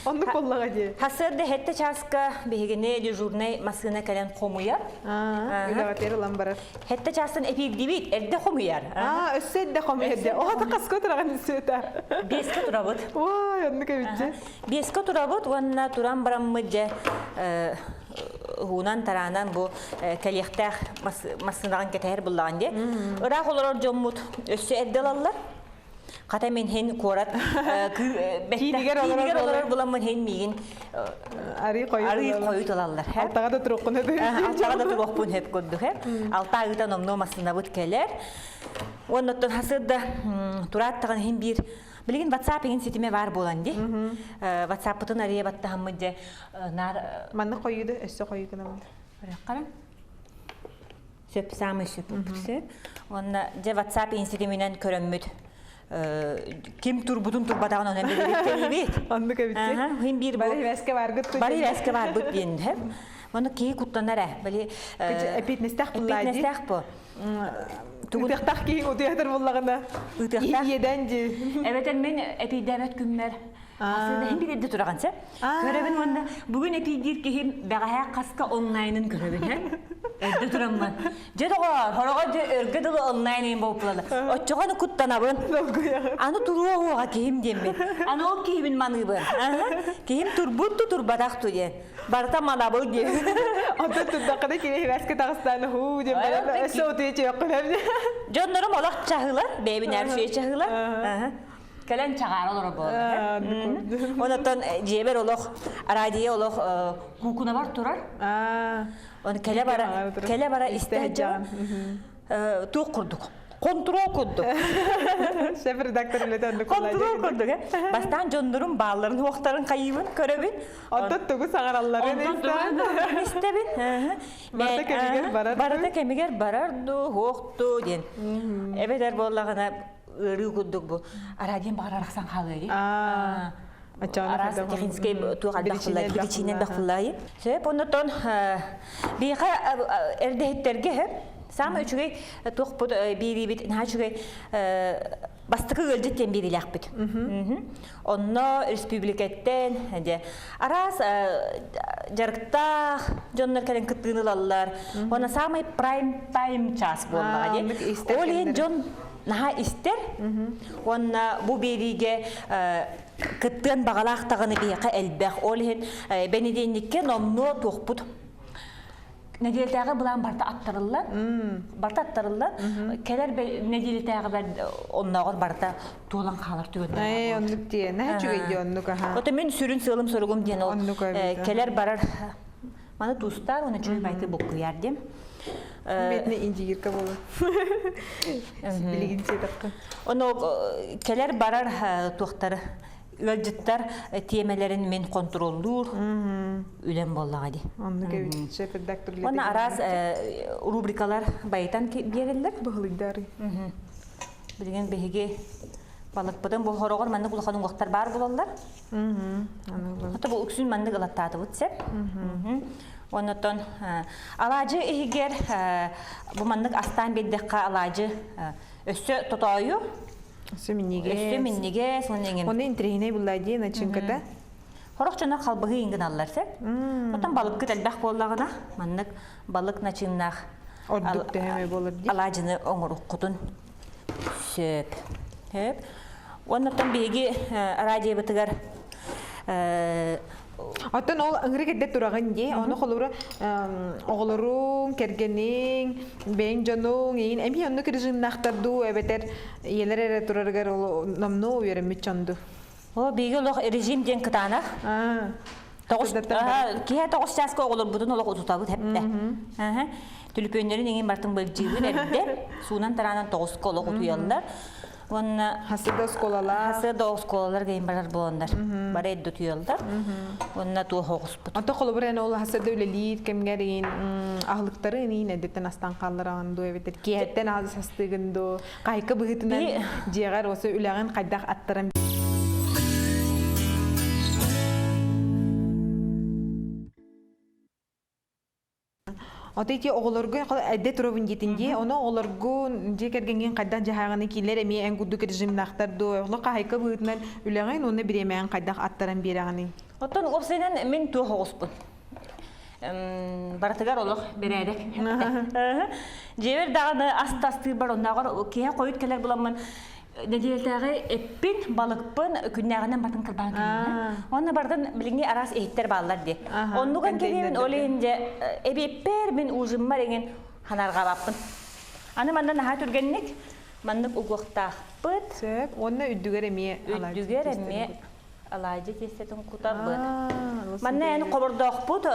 Оннук буоллаҕа дии. Хасыарда хетте чааска биһигини дежурнай массыына кэлэн хомуйар. Үлэҕитигэр ылан барар. Хетте чаастан эпиирдибит, эрдэ хомуйар. Аа, өссө эрдэ хомуйар дии. Оҕото хаска тураҕын өссө Биэскэ турабыт. Ой, оннук эбитчи. Биэскэ турабыт уонна туран бараммыт дьэ уунан-тараанан бу кэлиэхтээх массыынаҕын кэтэһэр буллаҕын дии. Ыраах олорор дьоммут өссө эрдэ ылаллар. Хата мин хин куорат киинигэр олорор буламмын хин миигин арыы хойут ылаллар. Алтаҕа да туруохпун хөп. Алтаҕа да туруохпун хөп курдук. Алта ыытан омнуо массыынабыт кэлэр. Оннуттан хасыарда турааттаҕын иһин биир Билигин WhatsApp иһин ситимэ баар буолан ди. WhatsApp-пытын арыйа баттаһаммыт дьэ наар Манна хойуду өссө хойуу гынабын. Көрөххөрө. Сөп самый сөп сөп. Уонна дьэ WhatsApp иһин ситиминэн көрөммүт ким турбутун турбатаҕын онон билбит. Оннук эбит. Хин биир бары хибэскэ баргыт. Бары хибэскэ барбыт диэн. Ону киһи куттанар ээ. Били эпитнестээх буллаа дии. Эпитнестээх бу. Ытыахтаах киһи утуйатар буллаҕына Ытыахтаах. Иэдэн дии. Эбэтэр мин эпийдээбэт күммэр Асыыдаһын билэрдэ тураҕын сэ. Көрөбүн уонна бүгүн эпийдиир киһим бэҕэһээ хаска онлайнын көрөбүн һэ. Эрдэ тураммын. Дьэ доҕоор, хороҕо дьэ өргө дылы онлайн иһин буолпулала. Оччоҕо аны куттанабын. Аны туруо уоҕа киһим диэммин. Аны ол киһибин маныыбын. Киһим турбут ту турбатах ту диэн. Барыта манабыл диэн. Онтон турдаххына кини хибэскэ таҕыстаан хуу диэн баран өссө утуйа чөөххүнэм. Дьоннорум олох чаһылар, бэйэбин эр чаһылар. Кэлэн чаҕаара олоро буолла. Онотон дьиэбэр олох, радио олох куукунабар турар. Оны кэлэ бара кэлэ бара истэ туох курдук контрол курдук. Шеф редактор үлэтэ оннук Контрол курдук, э. Бастаан дьоннорум баалларын хуохтарын хайыыбын көрөбүн. Онтон тугу саҥаралларын истэбин. Барыта кэмигэр барар. Барыта кэмигэр барар ду, хуохту диэн. Эбэтэр буоллаҕына ыарыы курдук бу. Арадиен баҕар арахсан хаалыа Араас техническэй туох элбэх причина элбэх буллаайы. Сөп, оннотон биэхэ эрдэһиттэргэ сөп. Саамай үчүгэй туохпут биэриибит наһаа үчүгэй бастакы ыалдьыт диэн биэриилээхпит. Онно республикаттан дьэ араас дьарыктаах дьоннор кэлэн кыттыыны ылаллар. Уонна саамай прайм тайм час буоллаҕа дии. Ол иһин дьон наһаа истэр. Уонна бу биэриигэ кыттыан баҕалаах даҕаны биһиэхэ элбэх. Ол иһин бэнидиэнньиккэ номнуо туохпут нэдиэлэтээҕи былаан барыта аттарыллан, барыта аттарыллан, кэлэр нэдиэлэтээҕи оннооҕор барыта туолан хаалар түгэннэр. Ээ, оннук диэн, наһаа үчүгэй дии оннук аха. Ото мин сүрүн сыалым-соругум диэн ол кэлэр барар маны туустаар уонна үчүгэй байты буккуйар диэн. Бэтне индигирка буолар. Билигин сиэтэххэ. Ону кэлэр барар туохтары ыалдьыттар тиэмэлэрин мин контроллуур үлэм буоллаҕа дии. Оннук эбит шеф-редактор Уонна араас рубрикалар байытан биэрэллэр. Быһылыйдаары. Билигин биһиги балыкпытын бу хороҕор маннык улахан уҥуохтар баар буолаллар. Хата бу үксүн маннык ылаттаатыбыт сеп. Оннотон алаадьы иһигэр бу маннык астаан биэрдэххэ алаадьы өссө тотоойу Өссө минньигэс. Өссө минньигэс уонна иҥин. Оны интириэһинэй буллаа дии начинката. Хорох дьоно халбаһы иҥгиналлар сеп. Оттон балыккыт элбэх буоллаҕына маннык балык начиннаах ордук төһөмө буолар дии. Алаадьыны оҥоруккутун сөп. Сөп. Оннуттан биһиги радиобытыгар Оттон ол ыҥырык эрдэ тураҕын дии. Ону холобура оҕолоруҥ, кэргэниҥ, бэйэҥ дьонуҥ, эйин эмиэ оннук режимнаахтар дуу, эбэтэр ийэлэр эрэ турарыгар ол номнуо үөрэммит дьон дуу? О, биһиги олох режим диэн кытаанах. Киһи тоҕус чааска оҕолорбутун олох утутабыт эптэ. Түлүпүөннэрин иҥин бартын былдьыыбын эрдэ. Суунан тараанан тоҕуска олох утуйаллар. Уонна Хасыда оскуолалар. Хасыда оскуолалар гейм барар буоланнар. Бары эрдэ утуйаллар. Уонна туох оҕуспут. Ото холобур эн ол хасыда үлэлиир кэмҥэр иин аһылыктары иин эдиттэн астан хааллараҕын дуу эбэтэр киэһэттэн аһылык астыыгын дуу хайка быһыытынан дьиэҕэр осы үлэҕин хайдах аттаран Ото ити оҕолорго эдде туробун диэтин дии, ону оҕолоргун дьиэ кэргэҥҥин хайдах дьаһааҕыны киилэр эмиэ эн курдук режимнаахтар дуо? Оҕолор хаһайка быһыытынан үлэҕин уонна бириэмэҕин хайдах аттаран биэрэҕиний? Оттон уопсайынан мин туох оҕуспун? Барытыгар олох бэрээдэк. Дьиэбэр даҕаны ас тастыырбар оннооҕор киһи хойут кэлэр буламмын нэдиэлэтээҕи эппин, балыкпын күннээҕинэн батын кырбаан кэллим. Онно бардын билиҥҥи араас иһиттэр бааллар дии. Оннуган кэлиэбин ол иһин дьэ эбиэппэр мин ужиммар эҥин ханарҕаабаппын. Аны манна наһаа түргэнник маннык угуохтаахпыт. Сөп. Уонна үрдүгэр эмиэ үрдүгэр эмиэ алаадьы тиэстэтин кутабыт. Манна эн хобордоохпут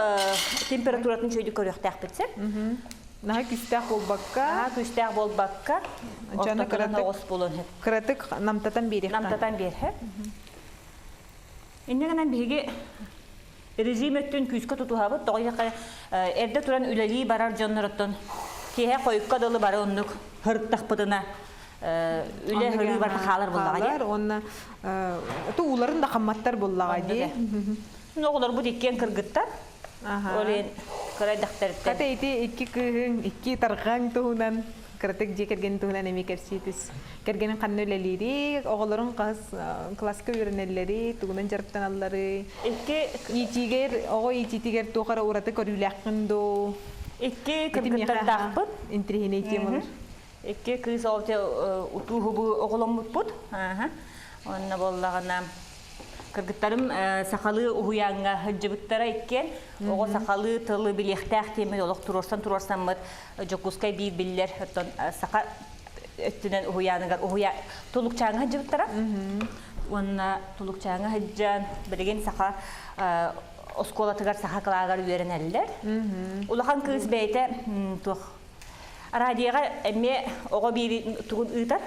температуратын чөйдүк көрүөхтээхпит сеп. Наһаа күүстээх буолбакка. Наһаа күүстээх буолбакка. Дьону кыратык оҕус буолуон сөп. Кыратык намтатан биэриэххэ. Намтатан биэрһэ. Инньэ гынан биһиги режим өттүн күүскэ тутуһабыт. Тоҕо диэххэ эрдэ туран үлэлии барар дьоннороттон киэһэ хойукка дылы бары оннук һырыттахпытына үлэ һырыы барыта хаалар буллаҕа дии. Уонна ууларын да хамматтар буллаҕа дии. Оҕолорбут иккиэн кыргыттар. Ол иһин кыра дэхтэриттэн. Хата ити икки кыыһыҥ, икки тарҕаҥ туһунан, кыратык дьиэ кэргэнин туһунан эмиэ кэпсии түс. Кэргэнин ханна үлэлиирий, оҕолорун хаһыс кылааска үөрэнэллэрий, тугунан дьарыктаналларый? Икки иитиигэр, оҕо иитиитигэр туох эрэ ураты көрүүлээххин дуу? Икки кыргыттардаахпыт. Интириэһинэй тема. Икки кыыс ол утууһубу оҕоломмуппут. Онно буоллаҕына кыргыттарым сахалыы уһуйааҥҥа сылдьыбыттара иккиэн. Оҕо сахалыы тылы билиэхтээх диэммит олох туруорсан туруорсаммыт Дьокуускай биир биллэр оттон саха өттүнэн уһуйааныгар уһуйа Тулукчааҥҥа сылдьыбыттара. Уонна Тулукчааҥҥа сылдьан билигин саха оскуолатыгар саха кылааһыгар үөрэнэллэр. Улахан кыыс бэйэтэ туох Радиоҕа эмиэ оҕо биири тугун ыытар.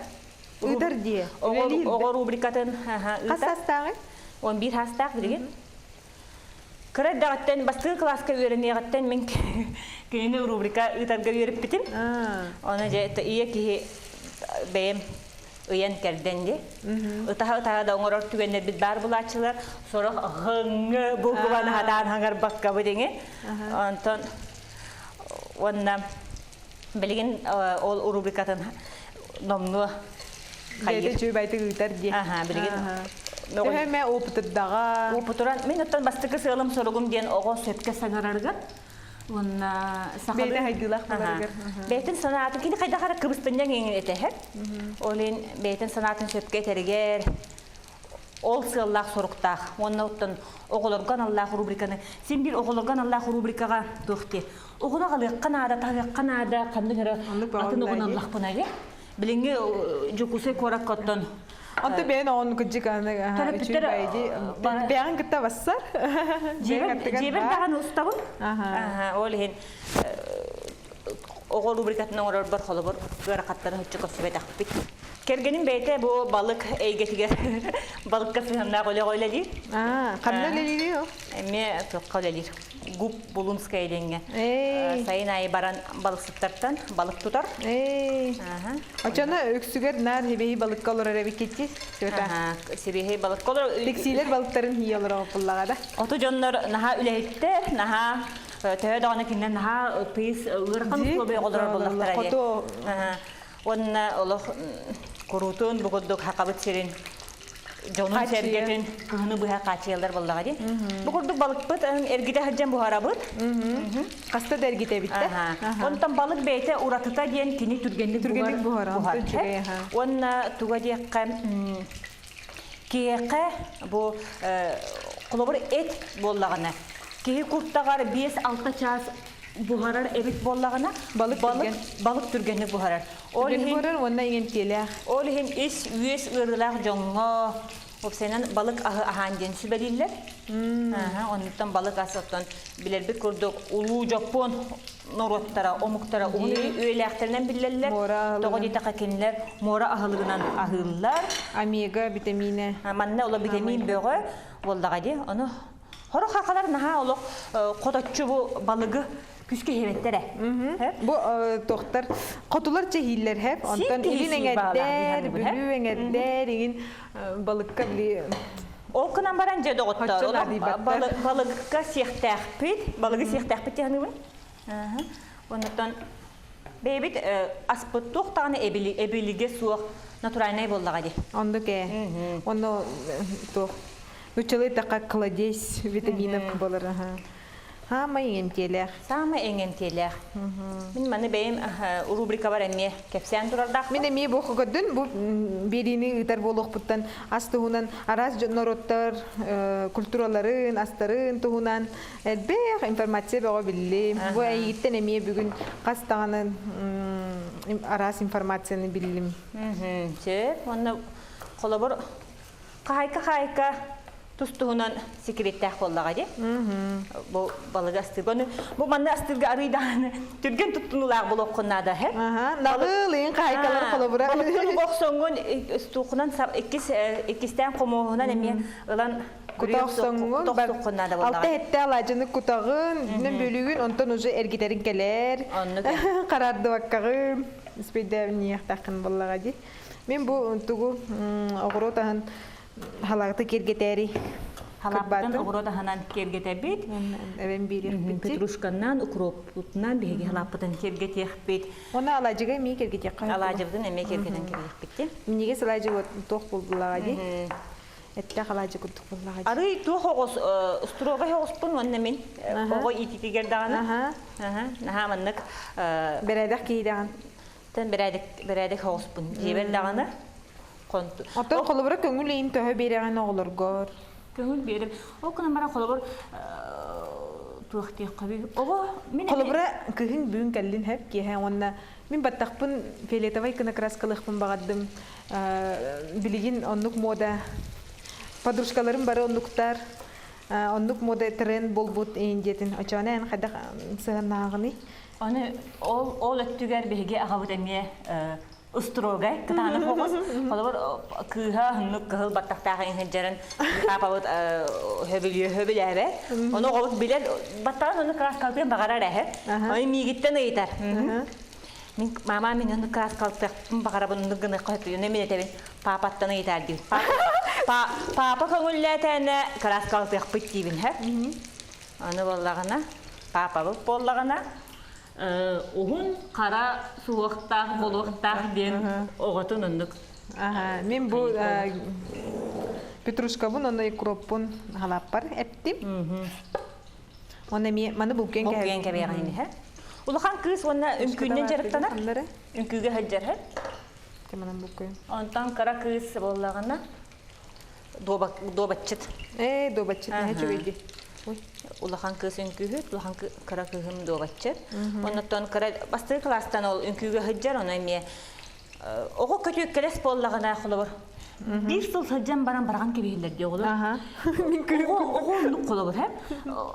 Ыытар дии. Оҕо рубрикатын ыытар. Хас саастааҕый? 11 саастаах билигин. Кыра эрдэҕиттэн бастакы кылааска үөрэниэҕиттэн мин кинини рубрика ыытарга үөрэппитим. Оны дьэ ийэ киһи бэйэм ыйан кэрдэн дии. Ытаһа-ытаһа да оҥорор түгэннэрбит баар булааччылар. Сорох һыҥҥы букваны хатаан хаҥарбаккабыт иҥи. Онтон Уонна билигин ол рубрикатын номнуо Бэйэтэ үчүгэй ыытар дии. Аха, билигин Төһө эмэ опытырдаҕа. Опытыран мин оттон бастакы сыалым-соругум диэн оҕо сөпкө саҥарарыгар уонна сахалыы Бэйэтэ хайдыылаах буоларыгар. Бэйэтин санаатын кини хайдах эрэ кыбыстынньаҥ иҥин этэһэр. Ол иһин бэйэтин санаатын сөпкө этэригэр ол сыаллаах соруктаах уонна оттон оҕолорго аналлаах рубриканы син биир оҕолорго аналлаах рубрикаҕа туох дии оҕону аҕалыахха наада таһыахха наада ханнык эрэ атын оҕону аллахпына ге билиҥҥи Дьокуускай куоракка оттон Онто бэйэн оҕону кыдьык аны төрөппүттэр бэйэҕин кытта бассар дьиэбэр даҕаны устабын ол иһин оҕо рубрикатын оҥорорбор холобур ыарахаттары һуччу көрсүбэтэхпит. Кэргэним бэйэтэ бу балык эйгэтигэр балыкка сыһыаннаах үлэҕэ үлэлиир. Ханна үлэлиирий ол? Эмиэ туохха үлэлиир. Губ Булунская диэҥҥэ. Сайын аайы баран балыксыттартан балык тутар. Очону үксүгэр наар хибэһи балыкка олорор эбиккитти? Света. Сибиэһэй балыкка олорор. Тиксиилэр балыктарын хие олорор буллаҕа да. Оту дьоннор наһаа үлэһиттэр, наһаа төһө даҕаны кинилэр наһаа тыйыс ыарахан условияҕа олорор буоллахтара дии. Уонна олох куруутун бу курдук хакабыт сирин дьонун сэргэтин кыһыны быһа хаачыйаллар буоллаҕа дии. Бу курдук балыкпыт эргитэ сылдьан буһарабыт. Хаста да эргитэбит да. Онтон балык бэйэтэ уратыта диэн кини түргэнник түргэнник буһар. Уонна туга диэххэ Киһиэхэ бу холобур эт буоллаҕына, киһи куртаҕар 5-6 чаас буһарар эбит буоллаҕына, балык балык, балык түргэнник буһарар. Ол иһин буһарар уонна иҥэмтиэлээх. Ол иһин ис үөс ыарыылаах дьоҥҥо уопсайынан балык аһы аһаан диэн сүбэлииллэр. Оннуттан балык ас оттон билэрбит курдук улуу Дьоппуон норуоттара, омуктара уһун үйэлээхтэринэн биллэллэр. Тоҕо диэтэххэ кинилэр муора аһылыгынан аһыыллар. Омега витаминэ. Манна ола витамин бөҕө буоллаҕа дии. Ону хоро хахалар наһаа олох хоточчу бу балыгы күскэ иһэбэттэрэ. Бу тохтар хотулар чэһииллэр хэп. Онтон илин эҥэрдэр, бүлүү эҥэрдэр иҥин балыкка били Ол гынан баран дьэ доҕоттоор, балыкка сиэхтээхпит, балыгы сиэхтээхпит диэн саныыбын. Оннуттан бэйэбит аспыт туох даҕаны эбилигэ суох натуральнай буоллаҕа дии. Оннук ээ. Онно туох нуччалыы эттэххэ кладезь витаминов буолар. Хаамай иҥэмтиэлээх. Саамай иҥэмтиэлээх. Мин маны бэйэм рубрикабар эмиэ кэпсээн турардаахпын. Мин эмиэ бу көрдүн бу биэриини ыытар буолуохпуттан ас туһунан араас норуоттар культураларын, астарын туһунан элбэх информация бөҕө биллим. Бу эйигиттэн эмиэ бүгүн хас даҕаны араас информацияны биллим. Сөп. Уонна холобур хаһайка-хаһайка тус-туһунан секреттээх буоллаҕа дии. Бу балыгы астыырга. Ону бу манна астыырга арыйдааны түргэн туттунуулаах буолуоххун наада һэ. Аха, налыылыын хаһайкалар холобура. Балыктан охсоҥҥун устуухунан иккис иккистээн хомуоһунан эмиэ ылан Кута охсоҥҥун алта эттэ алаадьыны кутаҕын, бүтүнэн бөлүүгүн, онтон уже эргитэрин кэлэр. Хараардыбаккаҕын, испэйдээбин буоллаҕа дии. Мин бу тугу оҕуруот аһын халааты киэргэтээри Халааппытын оҕуруот аһынан киэргэтэбит. Эбэн биэриэхпит. Петрушканнан, укроппутунан биһиги халааппытын киэргэтиэхпит. Уонна алаадьыга эмиэ киэргэтиэххэ. Алаадьыбытын эмиэ киэргэтэн кэбиһиэхпит. Минньигэс алаадьы туох буоллаҕа дии. Эттээх алаадьы курдук буоллаҕа дии. Арый туох оҕус устуруога оҕуспун уонна мин оҕо иититигэр даҕаны. Наһаа маннык Бэрээдэх киһи Тэн бэрээдэк бэрээдэк оҕуспун дьиэбэр даҕаны конту. Оттон холобура көҥүл иин төһө биэрэҕин оҕолоргор? Көҥүл биэрим. Ол гынан баран холобур туох диэххэ Оҕо мин Холобура кыһын бүгүн кэллин хэп киэһэ уонна мин баттахпын фиолетовай гына краскалыахпын баҕардым. Билигин оннук мода подружкаларым бары оннуктар. Оннук мода тренд буолбут индиятин. Очоона эн хайдах сыһаннааҕыный? Аны ол ол өттүгэр биһиги аҕабыт эмиэ устуруогай кытаанах оҕус. Холобур кыыһа оннук кыһыл баттахтаах иҥһэдьэрин паапабыт хөбүлүө хөбүлээбэт. Ону оҕобут билэр баттаҕын ону кырааскалтыан баҕарар эһэ. Аны миигиттэн ыйытар. Мин мама мин ону кырааскалтыахпын баҕарабын оннук гыныахха сөп. Ону мин этэбин паапаттан ыйытаар диибин. Паапа көҥүллээтээнэ кырааскалтыахпыт диибин һэ. Аны буоллаҕына, паапабыт буоллаҕына, уһун хара суһуохтаах буолуохтаах диэн оҕотун оннук. Мин бу петрушкабын уонна укроппун халааппар эптим. Уонна эмиэ маны булкуйан Булкуйан кэбиэҕин иһэ. Улахан кыыс уонна үҥкүүннэн дьарыктанар. Үҥкүүгэ сылдьар. Манан булкуйан. Онтон кыра кыыс буоллаҕына дуобатчыт. Ээ, дуобатчыт наһаа үчүгэй Улахан кыыс үҥкүүһүт, улахан кыра кыыһым дуобатчыт. Оннуттан кыра бастакы кылаастан ол үҥкүүгэ сылдьар, ону эмиэ оҕо көтүөккэлэс буоллаҕына холобур биир сыл сылдьан баран бараҕан кэбиһиллэр дии оҕолор. Оҕо оҕо оннук холобур һэ.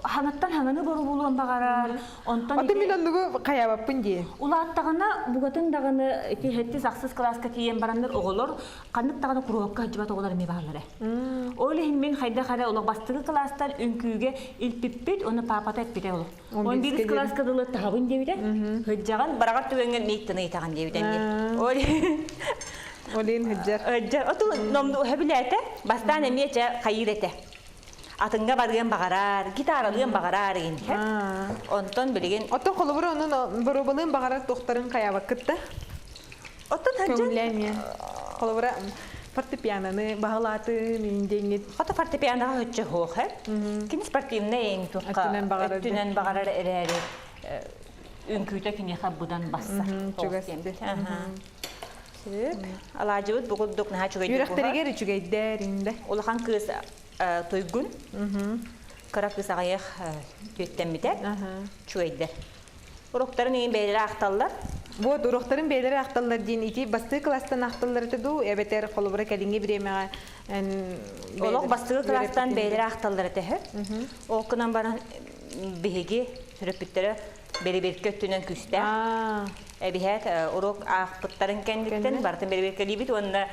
Хаҥаттан хаҥаны боробулуон баҕарар. Онтон Аты мин оннугу хайаабаппын дии. Улааттаҕына бугатын даҕаны ити сэттис ахсыс кылааска тиийэн бараннар оҕолор ханнык даҕаны куруһуокка сылдьыбат оҕолор эмиэ бааллара. Ол иһин мин хайдах эрэ олох бастакы кылаастан үҥкүүгэ илпиппит, уонна паапата эппитэ олох. Он бирис кылааска дылы таһабын диэбитэ. Сылдьаҕын, бараҕар түгэҥҥэ мииттэн ыйытаҕын диэбитэ эмиэ. Ол Ол иһин сылдьар. Сылдьар. Оту номну сөбүлээтэ. Бастаан эмиэ чэ хайыыр этэ. Атыҥҥа барыан баҕарар, гитаралыан баҕарар игин. Онтон билигин Оттон холобур онун боруобалыан баҕарар туохтарын хайаабаккыт да? Оттон Көҥүлээн Холобура, фортепианоны баһылаатын индиэҥҥит. Хото фортепианоҕа өччө суох э. Кини спортивнай эйин туохха өттүнэн баҕарар эрээри үҥкүүтэ киниэхэ быдан бассар. Чугас. Сөп. Алаадьыбыт бу курдук наһаа үчүгэйдик Үөрэхтэригэр үчүгэйдэр инде. Улахан кыыс туйгун. Кыра кыыс аҕыйах түөттэммитэ. Үчүгэйдэр. Уруктарын иин бэйэлэрэ ахталлар. Вот уруктарын бэйэлэрэ ахталлар диэн ити бастыы класстан ахталлар этэ дуу эбэтэр холобура кэлиҥҥи бириэмэҕэ Олох бастыы класстан бэйэлэрэ ахталлар этэ Ол гынан баран биһиги төрөппүттэрэ бэрэбиэркэ өттүнэн күүстээх. Эбиһээт уруок аахпыттарын кэнниттэн барытын бэрэбиэркэлиибит уонна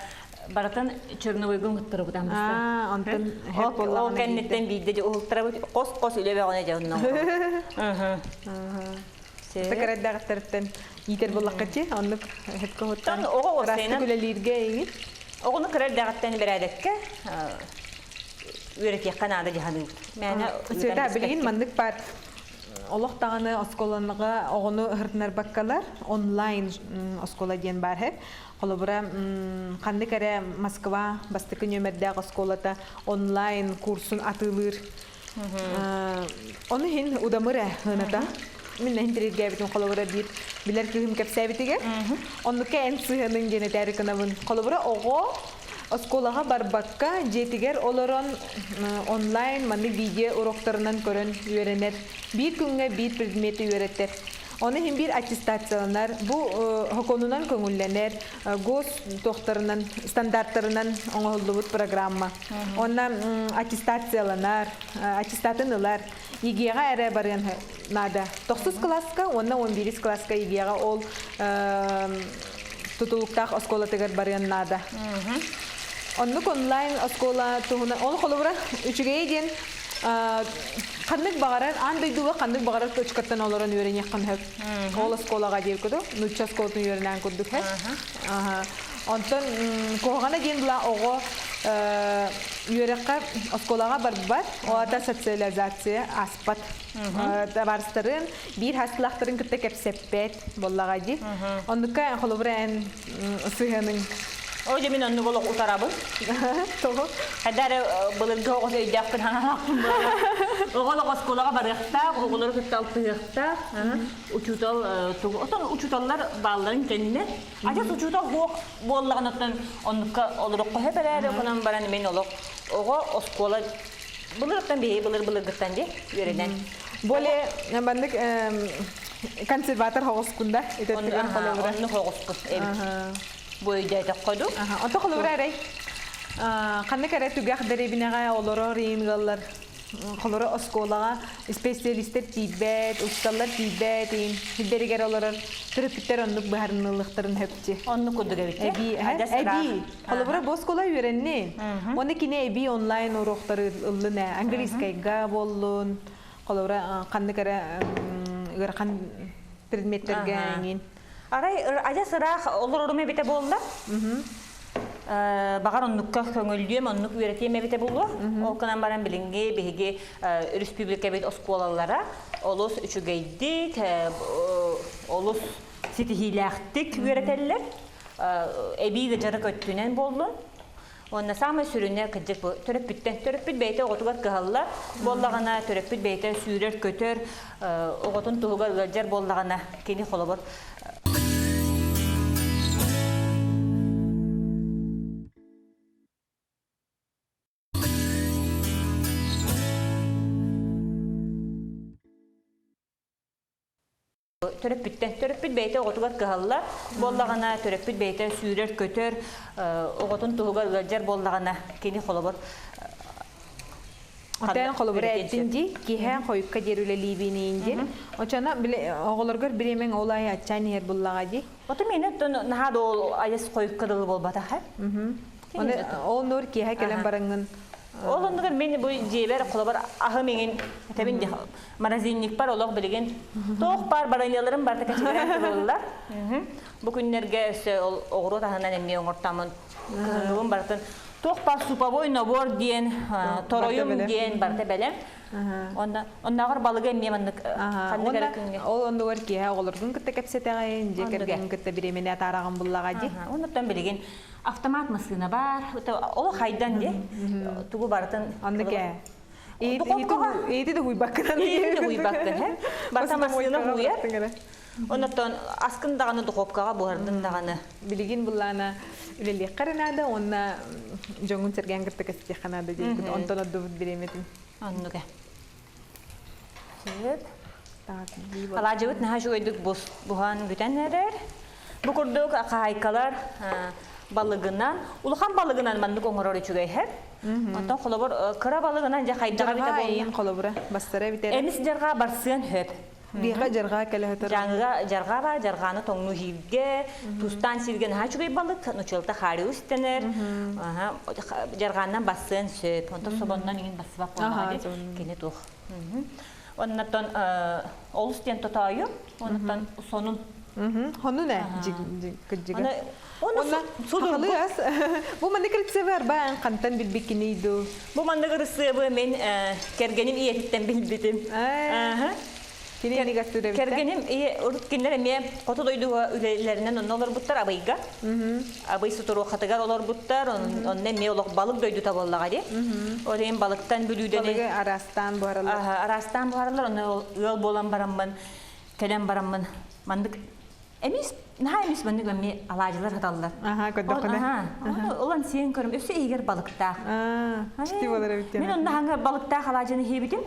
барытын черновойгун кыттарабыт амбастан. Онтон Ол кэнниттэн биирдэ дьэ уһултарабыт хос-хос үлэ бөҕөнө дьэ онно. Сакарайдааҕыттарыттан иитэр буоллаххытчы оннук хепке Оттон оҕо ыраастык үлэлииргэ эйигин Оҕону кыра эрдэҕиттэн бэрээдэккэ үөрэтиэххэ наада дьаһаныыбыт. Мээнэ Света билигин маннык баар. олох даҕаны оскуоланыга оҕону ыһыртынарбаккалар онлайн оскуола диэн баар һэп. Холобура, ханнык эрэ Москва бастакы нүөмэрдээх оскуолата онлайн курсун атыылыыр. Ону иһин удамыр ээ ыната. Мин интириэргээбитим холобура биир билэр кыыһым кэпсээбитигэр. Оннукка эн сыһыаныҥ диэн этээри гынабын. Холобура оҕо оскуолаҕа барбакка дьиэтигэр олорон онлайн маннык видео уроктарынан көрөн үөрэнэр. Биир күҥҥэ биир предмети үөрэтэр. Ону иһин биир аттестацияланар, бу сокуонунан көҥүллэнэр, гос туохтарынан, стандарттарынан оҥоһуллубут программа. Онно аттестацияланар, аттестатын ылар. ЕГЭ-ҕэ эрэ барыан наада. Тохсус кылааска уонна 11 кылааска ЕГЭ-ҕэ ол тутулуктаах оскуолатыгар барыан наада. Оннук онлайн оскуола туһунан ол холобура үчүгэйэ диэн ханнык баҕарар аан дойдуга ханнык баҕарар точкаттан олорон үөрэниэххин сөп. Ол оскуолаҕа диир курдук, нуучча оскуолатын үөрэнэн курдук сөп. Онтон куһаҕана диэн була оҕо үөрэххэ оскуолаҕа барбат, ол аата социализация ааспат. Табаарыстарын биир хаастылаахтарын кытта кэпсэппэт буоллаҕа дии. Оннукка холобура эн сыһыаныҥ О, дьэ мин оннук олох утарабын. Тоҕо? Хайда эрэ былыргы оҕо өйдөөхпүн хаҥалаахпын буолар. Оҕолор оскуолаҕа барыахтаах, оҕолору кытта алтыһыахтаах. Учуутал тугу отон учууталлар баалларын кэннэ адьас учуутал суох буоллаҕына оттон оннукка олороххо сөп эрээри онон баран мин олох оҕо оскуола былырыттан биһиги былыр былыргыттан дии үөрэнэн Более маннык консерватор хоҕускун да итеттигэн холобура. Онну хоҕускун эбит. Бу өйдөөтөххө ду. Ото холобура эрэй. Ханнык эрэ түгэх дэриэбинэҕэ олорор иин ыаллар холоро оскуолаҕа испэсиэлистэр тиийбэт, учууталлар тиийбэт иин сирдэригэр олорор төрөппүттэр оннук быһаарыныллыахтарын сөпчү. Оннук курдук эбит. Эбии, эбии. Холобура бу оскуола үөрэнни. Уонна кини эбии онлайн уруоктары ыллын ээ. Английскайга буоллун, холобура ханнык эрэ ыарахан предметтэргэ эҥин. Арай адьас ыраах олорорум эбитэ буолла. Баҕар оннукка көҥүллүөм, оннук үөрэтиэм эбитэ буолуо. Ол гынан баран билиҥҥи биһиги республикабыт оскуолалара олус үчүгэйдик, олус ситиһиилээхтик үөрэтэллэр. Эбии да дьарык өттүнэн буоллун. Уонна саамай сүрүнэ кырдьык бу төрөппүттэн. Төрөппүт бэйэтэ оҕотугар кыһаллар буоллаҕына, төрөппүт бэйэтэ сүүрэр-көтөр, оҕотун туһугар ыалдьар буоллаҕына, кини холобур Төрөппүттэн. Төрөппүт бэйэтэ оҕотугар кыһаллар буоллаҕына, төрөппүт бэйэтэ сүүрэр-көтөр, оҕотун туһугар ыалдьар буоллаҕына, кини холобур Отон холобура эттин дии, киһи хойукка диэр үлэлиибиниин диэн. Очона оҕолоргор бириэмэҥ ол айы аччаан иһэр буллаҕа дии. Ото миэнэ оттон наһаа да ол айас хойукка дылы буолбатах. Оны ол нур киэһэ кэлэн бараҥҥын Ол оннугар мин бу дьиэбэр холобур аһым иҥин этэбин дии морозильникпар олох билигин туох баар бараньяларым барыта кэчигирээн тураллар. Бу күннэргэ өссө ол оҕуруот аһынан эмиэ оҥортооммун кыһыҥҥыбын барытын туох баар суповой набор диэн торойум диэн барыта бэлэм. Онно оннооҕор балыгы эмиэ маннык ханнык эрэ күҥҥэ. Ол оннугар киэһэ оҕолоргун кытта кэпсэтэҕин, дьиэ кэргэҥҥин кытта бириэмэни атаараҕын буллаҕа дии. Оннуттан билигин автомат массыына баар. Ол хайдан дии. Тугу барытын Оннук ээ. Иити да хуйбаккын. Иити да хуйбаккын, һэ. Барыта массыына хуйар. Оннуттан аскын даҕаны духовкаҕа буһардын даҕаны. Билигин буллаана үлэлиэххэ эрэ наада уонна дьоҥҥун сэргээн кытта кэпсэтиэххэ наада диэбит. Онтон ордубут бириэмэтин. Оннук ээ. Сөп. Алаадьыбыт наһаа үчүгэйдик буһан бүтэн эрэр. Бу курдук хаһаайкалар балыгынан, улахан балыгынан маннык оҥорор үчүгэй һэр. Онтон холобур кыра балыгынан дьэ хайдаҕа эбитэ буолла. холобура бастара эбитэ. Эмис дьарҕаа барсыан хөп. Биэхэ дьарҕаа кэлэ өтөр. Дьааҥыга дьарҕаа баар, дьарҕааны тоҥнуу иһииргэ, тустаан сииргэ наһаа үчүгэй балык, нучалта хариус дэнэр. Дьарҕааннан бассыан сөп. Онтон собоннон иҥин бассыбат буоллаҕа кини туох. Оннотон олус диэн тотоойу, оннотон сонун. Хонун ээ, кырдьыга. Онно сахалыы ас. Бу маннык ырысыабы арбаан хантан билбиккиний дуу? Бу маннык ырысыабы мин кэргэним ийэтиттэн билбитим. Кини инигастыыр эбит. Кэргэним урут кинилэр эмиэ хоту дойдуга үлэлэринэн онно олорбуттар Абыйга. Абый сутуруохатыгар олорбуттар, онно эмиэ олох балык дойдута буоллаҕа дии. Ол иһин балыктан бүлүүдэни Балыгы араастаан буһараллар. Араастаан буһараллар, онно ыал буолан бараммын, кэлэн бараммын маннык Эмис, наһаа эмис маннык эмиэ алаадьылар саталлар. Аха, көрдөххүнэ. Аха, Улан сиэн көрүм, өссө иһигэр балыктаах. Аа, чти болар эбит Мин онно хаҥа балыктаах алаадьыны иһиэбитим.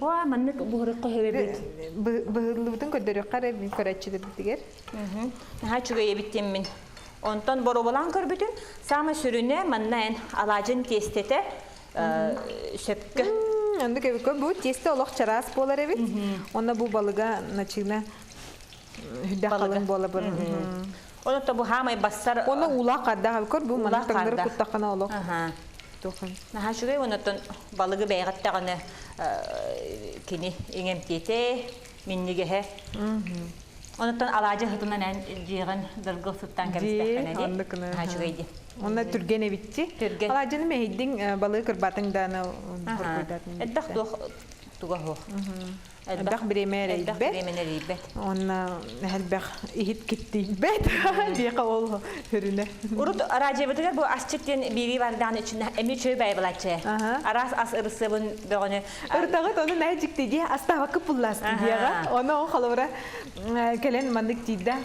Уа, маннык буһарыкка сөбөбүт. Быһыллыбытын көрдөрүөххэ эрэ көрөөччүлэрбитигэр. Наһаа үчүгэй эбит диэммин. Онтон боруобалаан көрбүтүм, саамай сүрүнэ манна эн алаадьын тиэстэтэ сөпкө. Оннук эбит. Бу тиэстэ олох чараас буолар эбит. Онно бу балыга начыына Үрдэх халыҥ буолабын. Оны то бу хаамай бассар Оны уулаах хардаах көр бу маннык таҥнары куттаххына олох. Тухан. Наһаа үчүгэй онотон балыгы бэйэҕиттаҕына кини иҥэмтиэтэ, миннигэһэ. Онотон алаадьы сытынан эн дьиэҕин дыргыл сыттаан кэбистэххинэ дии. Наһаа үчүгэй дии. Онно түргэн эбитчи. Түргэн. Алаадьыны мэһийдиҥ балыгы кырбатыҥ дааны хоргуйдатын. Элбэх туох туга суох. Элбэх бириэмэ Элбэх эрэйбэт. бириэмэни эрэйбэт. Уонна элбэх иһит киттийбэт. Диэхэ ол хөрүнэ. Урут радиобытыгар бу асчыт диэн биирии бардаан үчүн эми үчүгэй байбылаччы. Араас ас ырысыабын бөҕөнү. Ыртаҕыт ону нэ дьикти дии астаабакка пуллаасты диэҕэ. Ону ол холобура кэлэн маннык тиийдэ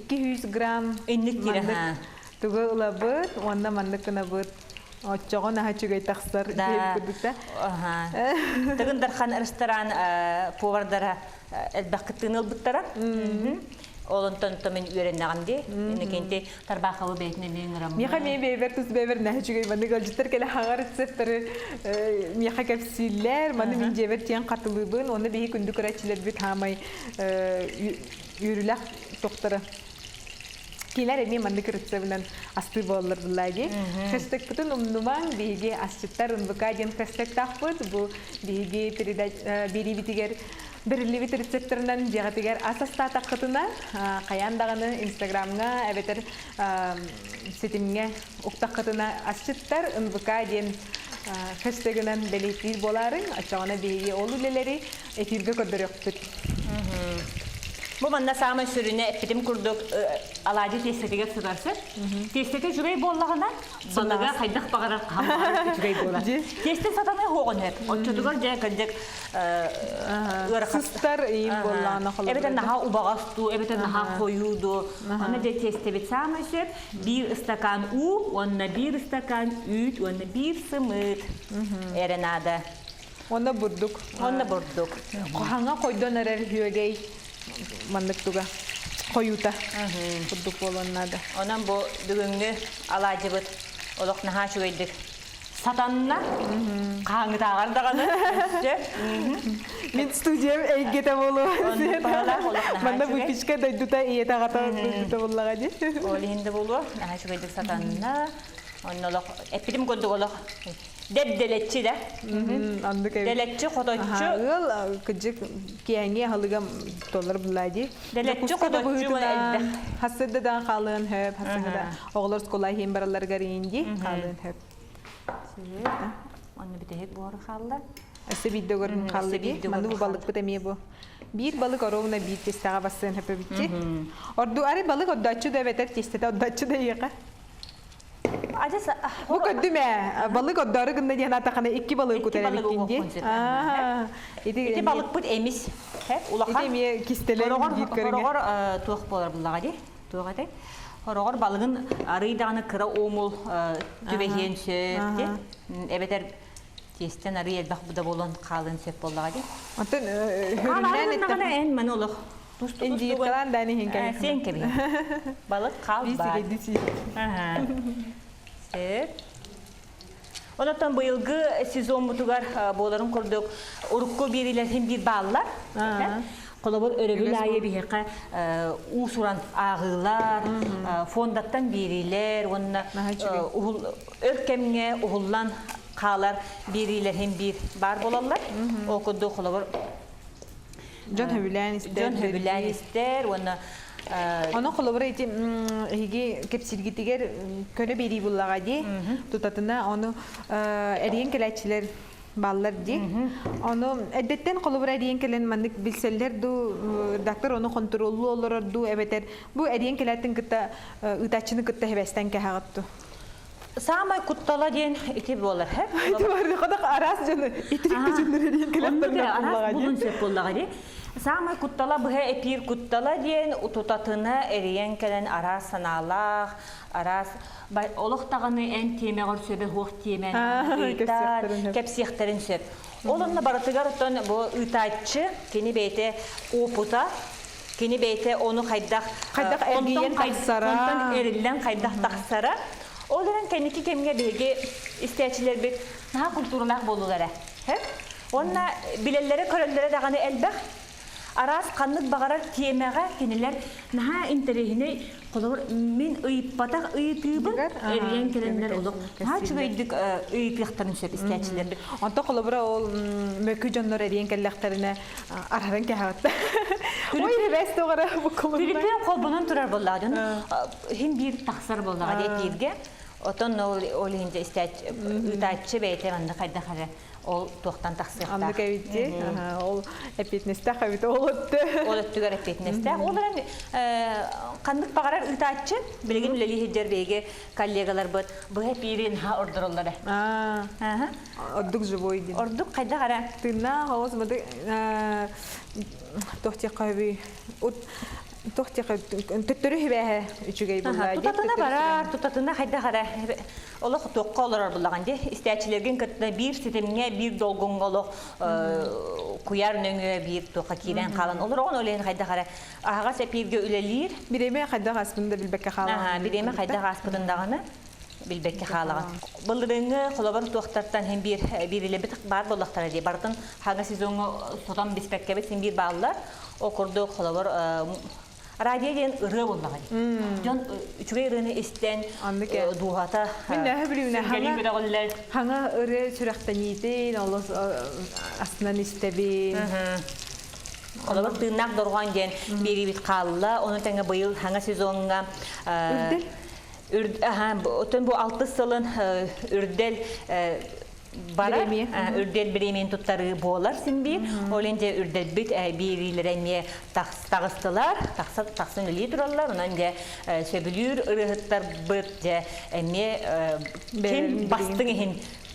200 грамм инник маннык тугу ылабыт уонна маннык гынабыт Оччоҕо наһаа үчүгэй тахсар Да. Тыгын Дархан ресторан повардара элбэх кыттыыны ылбыттара. Ол онтон мин үөрэннэҕим дии. Иннокентий Тарбаховы бэйэтин эмиэ ыҥыраммын. Миэхэ эмиэ бэйбэр тус бэйбэр наһаа үчүгэй маннык ыалдьыттар кэлэ хаҥар рецепторы миэхэ кэпсииллэр. Маны мин дьиэбэр тиэн хатылыыбын. Уонна биһи күндү көрөөччүлэрбит хаамай үөрүүлээх тохторо Кинилэр эмиэ маннык рецебинэн астыы буолаллар буллаа дии. Хэштегпытын умнумаҥ, биһиги асчыттар НВК диэн хэштегтаахпыт. Бу биһиги биэриибитигэр бэриллибит рецепторынан дьиэҕитигэр ас астаатаххытына, хайаан даҕаны Инстаграмҥа эбэтэр ситимҥэ уктаххытына асчыттар НВК диэн хэштегынан бэлиэтиир буолаарыҥ. Оччоҕуна биһиги ол үлэлэри эфиргэ көрдөрүөхпүт. Бу манна саамай сүрүнэ эппитим курдук алаадьы тиэстэтигэр сытар сөп. Тиэстэтэ үчүгэй буоллаҕына, балыга хайдах баҕарар хаһан баҕарар үчүгэй буолар. Тиэстэ сатаныы хоҕун сөп. Оччотугар дьэ кырдьык ыарахан. Сыстар иин буоллаҕына холобура. Эбэтэр наһаа убаҕас дуу, эбэтэр наһаа хойуу дуу. Аны дьэ тиэстэбит саамай сөп. Биир ыстакаан уу уонна биир ыстакаан үүт уонна биир сымыыт эрэ наада. Онно бурдук. Онно бурдук. Хаҥа хойдон эрэр үөгэй маннык туга хойуута курдук буолуон наада. Онон бу бүгүҥҥү алаадьыбыт олох наһаа үчүгэйдик сатанна. Хаһааҥҥытааҕар даҕаны өссө. Мин студиям эйгэтэ буолуо. Манна выпечка дойдута ийэтэ аҕата дойдута буоллаҕа дии. Ол иһин да буолуо. Наһаа үчүгэйдик сатанна. Онно олох эппитим курдук олох Дэбдэлэччи да. Оннук эбит. Дэлэччи хоточчу. Ыал кыдьык киэҥи аһылыга толлар буллаа дии. Дэлэччи хоточчу элбэх. Хассырдадан хаалыан хөп, хассырда оҕолор скола иһин баралларыгар иин дии хаалыан хөп. Онно бүтэһик буору хаалла. Өссө биирдэ көрүн хаалла дии. Манны бу балыкпыт эмиэ бу. Биир балык оруобуна биир тестэҕэ бассыан хөп эбитчи. Орду ари балык ордооччу да эбэтэр тестэтэ ордооччу да иэхэ. Адьас Бу көрдүм ээ, балык ордоору гынна диэн аатаххына икки балыгы кутар эбиккин дии. Ити Ити балыкпыт эмис. Улахан. Ити эмиэ кистэлэҥ биир көрүҥэ. Хороҕор туох буолар буллаҕа дии? Туох этэй? Хороҕор балыгын арый даҕаны кыра уомул түбэһиэн сөп дии. Эбэтэр тиэстэн арый элбэх да буолан хаалыан сөп буоллаҕа дии. Оттон хөрүннээн эттэххэ эн маны олох Индииркалаан даан иһин кэбиһ. Сиэн кэбиһ. Балык хаалбат. Сөп. Онотон быйылгы сезоммутугар буоларын курдук урукку биэриилэрин биир бааллар. Холобур өрөбүл аайы биһиэхэ уус-уран ааҕыылар, фондаттан биэриилэр уонна өр кэмҥэ уһуллан хаалар биэриилэрин биир баар буолаллар. Ол курдук холобур Дьон сөбүлээн истэр. Дьон сөбүлээн истэр уонна Ону холобура ити эһиги кэпсииргитигэр көнө биэрии буллаҕа дии. Тутатына ону эрийэн кэлээччилэр. Баллар дии. Ону эддэттэн холобура эриэн кэлэн маннык билсэллэр дуу, редактор ону хонтуруоллуу олорор дуу эбэтэр бу эриэн кэлээтин кытта ыытааччыны кытта хэбэстэн кэһэҕит дуу? Саамай куттала диэн ити буолар. Ити бар ходох араас дьону итирик дьоннор эриэн кэлэхтэринэ араас булун сөп буоллаҕа дии. Саамай куттала быһа эпиир куттала диэн утутатына эрийэн кэлэн араас санаалаах, араас олох даҕаны эн тиэмэҕэр сөбө суох тиэмэн ыытар, кэпсиэхтэрин сөп. Ол онно барытыгар оттон бу ыытааччы кини бэйэтэ опыта, кини бэйэтэ ону хайдах хайдах эргийэн тахсара, онтон эриллэн хайдах тахсара. Ол эрэн кэнники кэмҥэ биһиги истээччилэрбит наһаа культуралаах буоллулар ээ. Уонна билэллэрэ-көрөллөрө даҕаны элбэх. Араас ханнык баҕарар тиэмэҕэ кинилэр наһаа интэриэһинэй холобур мин ыйыппатах ыйытыыбын эрийэн кэлэннэр олох наһаа үчүгэйдик ыйытыахтарын сөп истээччилэрбит. Онто холобура ол мөкү дьоннор эрийэн кэллэхтэринэ арһаран кэһэҕит. Ой, бэс тоҕара буккулунна. Түлүпүөн холбонон турар буоллаҕа дьон иһин биир тахсар буоллаҕа диэ бииргэ. Отон ол ол иһин ыытааччы бэйэтэ манна хайдах эрэ ол туохтан тахсыахтаах. Аннык эбит дии. Ол эппиэтинэстээх эбит ол өттө. Ол өттүгэр эппиэтинэстээх. Ол эрэн ханнык баҕарар ыытааччы билигин үлэлии сылдьар биһиги коллегаларбыт быһа эпиирин ха ордороллор ээ. Ордук живой диэн. Ордук хайдах эрэ. Тыыннаах оҕус мады туох диэххэ туох диэххэ төттөрү хибээһэ үчүгэй буолла. Тутатына барар, тутатына хайдах эрэ олох туохха олорор буллаҕын дии. Истээччилэргин кытта биир ситимҥэ, биир долгуҥҥа олох куйаар нөҥүө биир туохха киирэн хаалан олороҕун ол иһин хайдах эрэ аһаҕас эпииргэ үлэлиир. Бириэмэ хайдах ааспытын да билбэккэ хаалаҕын. Бириэмэ хайдах ааспытын даҕаны билбэккэ хаалаҕын. Былырыыҥҥы холобур туохтартан иһин биир биирилэбит баар буоллахтара дии. Барытын хаҥа сезоҥҥа сотон биспэккэбит син биир бааллар. Ол курдук холобур радио диэн ырыа буоллаҕа дии. Дьон үчүгэй ырыаны истэн дууһата Мин нөһө билүүнэ хаҥа хаҥа ырыа сүрэхтэниитин олус астынан истэбин. Холобур тыыннаах дорҕоон диэн биэриибит хаалла. Ону тэҥэ быйыл хаҥа сезоҥҥа Үрдэл. Оттон бу алтыс сылын үрдэл барар үрдэл бириэмийин туттарыы буолар син биир. Ол иһин дьэ үрдэлбит биэриилэрэ эмиэ таҕыстылар, тахсан үлэлии тураллар. Онон дьэ сөбүлүүр ырыаһыттарбыт дьэ эмиэ ким бастыҥ иһин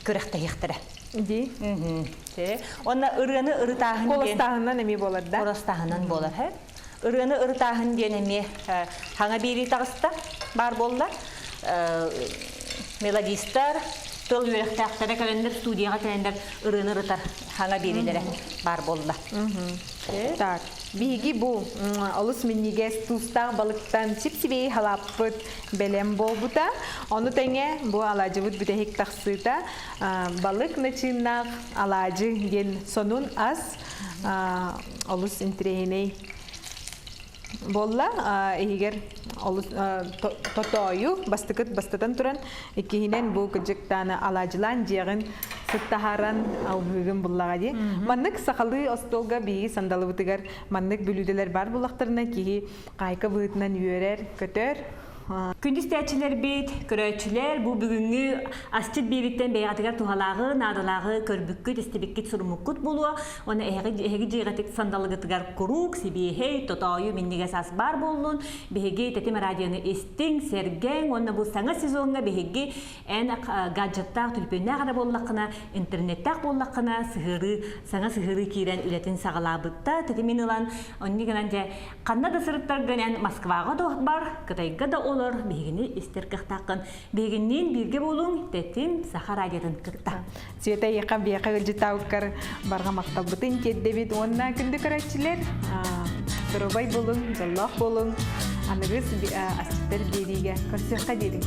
күрэхтэһиэхтэрэ. Дии. Онно ырыаны ырытааһын Куоластааһынынан эмиэ буолар да? Куоластааһынан буолар. Ырыаны ырытааһын диэн эмиэ хаҥа биэрии таҕыста баар буолла. Мелодистар, тыл үөрэхтээхтэрэ кэлэннэр студияҕа кэлэннэр ырыаны ырытар хаҥа биэриилэрэ баар буолла. Так, биһиги бу олус минньигэс туустаах балыктан сип-сибиэй халааппыт бэлэм буолбута. Ону тэҥэ бу алаадьыбыт бүтэһик тахсыыта балык начыыннаах алаадьы диэн сонун ас олус интэриэһинэй буолла. Иһигэр олус тотоойу бастакыт бастатан туран иккиһинэн бу кыдьыктааны алаадьылаан дьиэҕин сыттаһаран алгыыгын буллаҕа дии. Маннык сахалыы остуолга биһиги сандалыбытыгар маннык бүлүүдэлэр баар буллахтарына киһи хаайка быһыытынан үөрэр, көтөр. Күндү истээччилэрбит, көрөөччүлэр, бу бүгүҥҥү асчыт биэриттэн бэйэҕитигэр туһалааҕы, наадалааҕы көрбүккүт, истибиккит, суруммуккут буолуо. Уонна эһиги, эһиги дьиэҕитик сандалыгытыгар куруук, сибиэһэй, тотоойу, минньигэс ас баар буоллун. Биһиги Тэтим радионы истиҥ, сэргэҥ уонна бу саҥа сезоҥҥа биһиги эн гаджеттаах, түлүпүөннээх эрэ буоллаххына, интернеттээх буоллаххына, сыһыарыы, саҥа сыһыарыы киирэн үлэтин саҕалаабытта. Тэтимин ылан, онньу гынан дьэ Ханна да сырыттаргын эн Москваҕа да бар, Кытайга да олор, биһигини истэр кыахтааххын. Биһигинниин бииргэ буолуҥ, Тэтим Саха радиотын кытта. Света эйиэхэ биэхэ ыалдьыттаабыккар барҕа махталбытын тиэрдэбит уонна күндү көрөөччүлэр доруобай буолуҥ, дьоллоох буолуҥ. Аныгыс асчыттар биэриигэ көрсүөххэ диэри.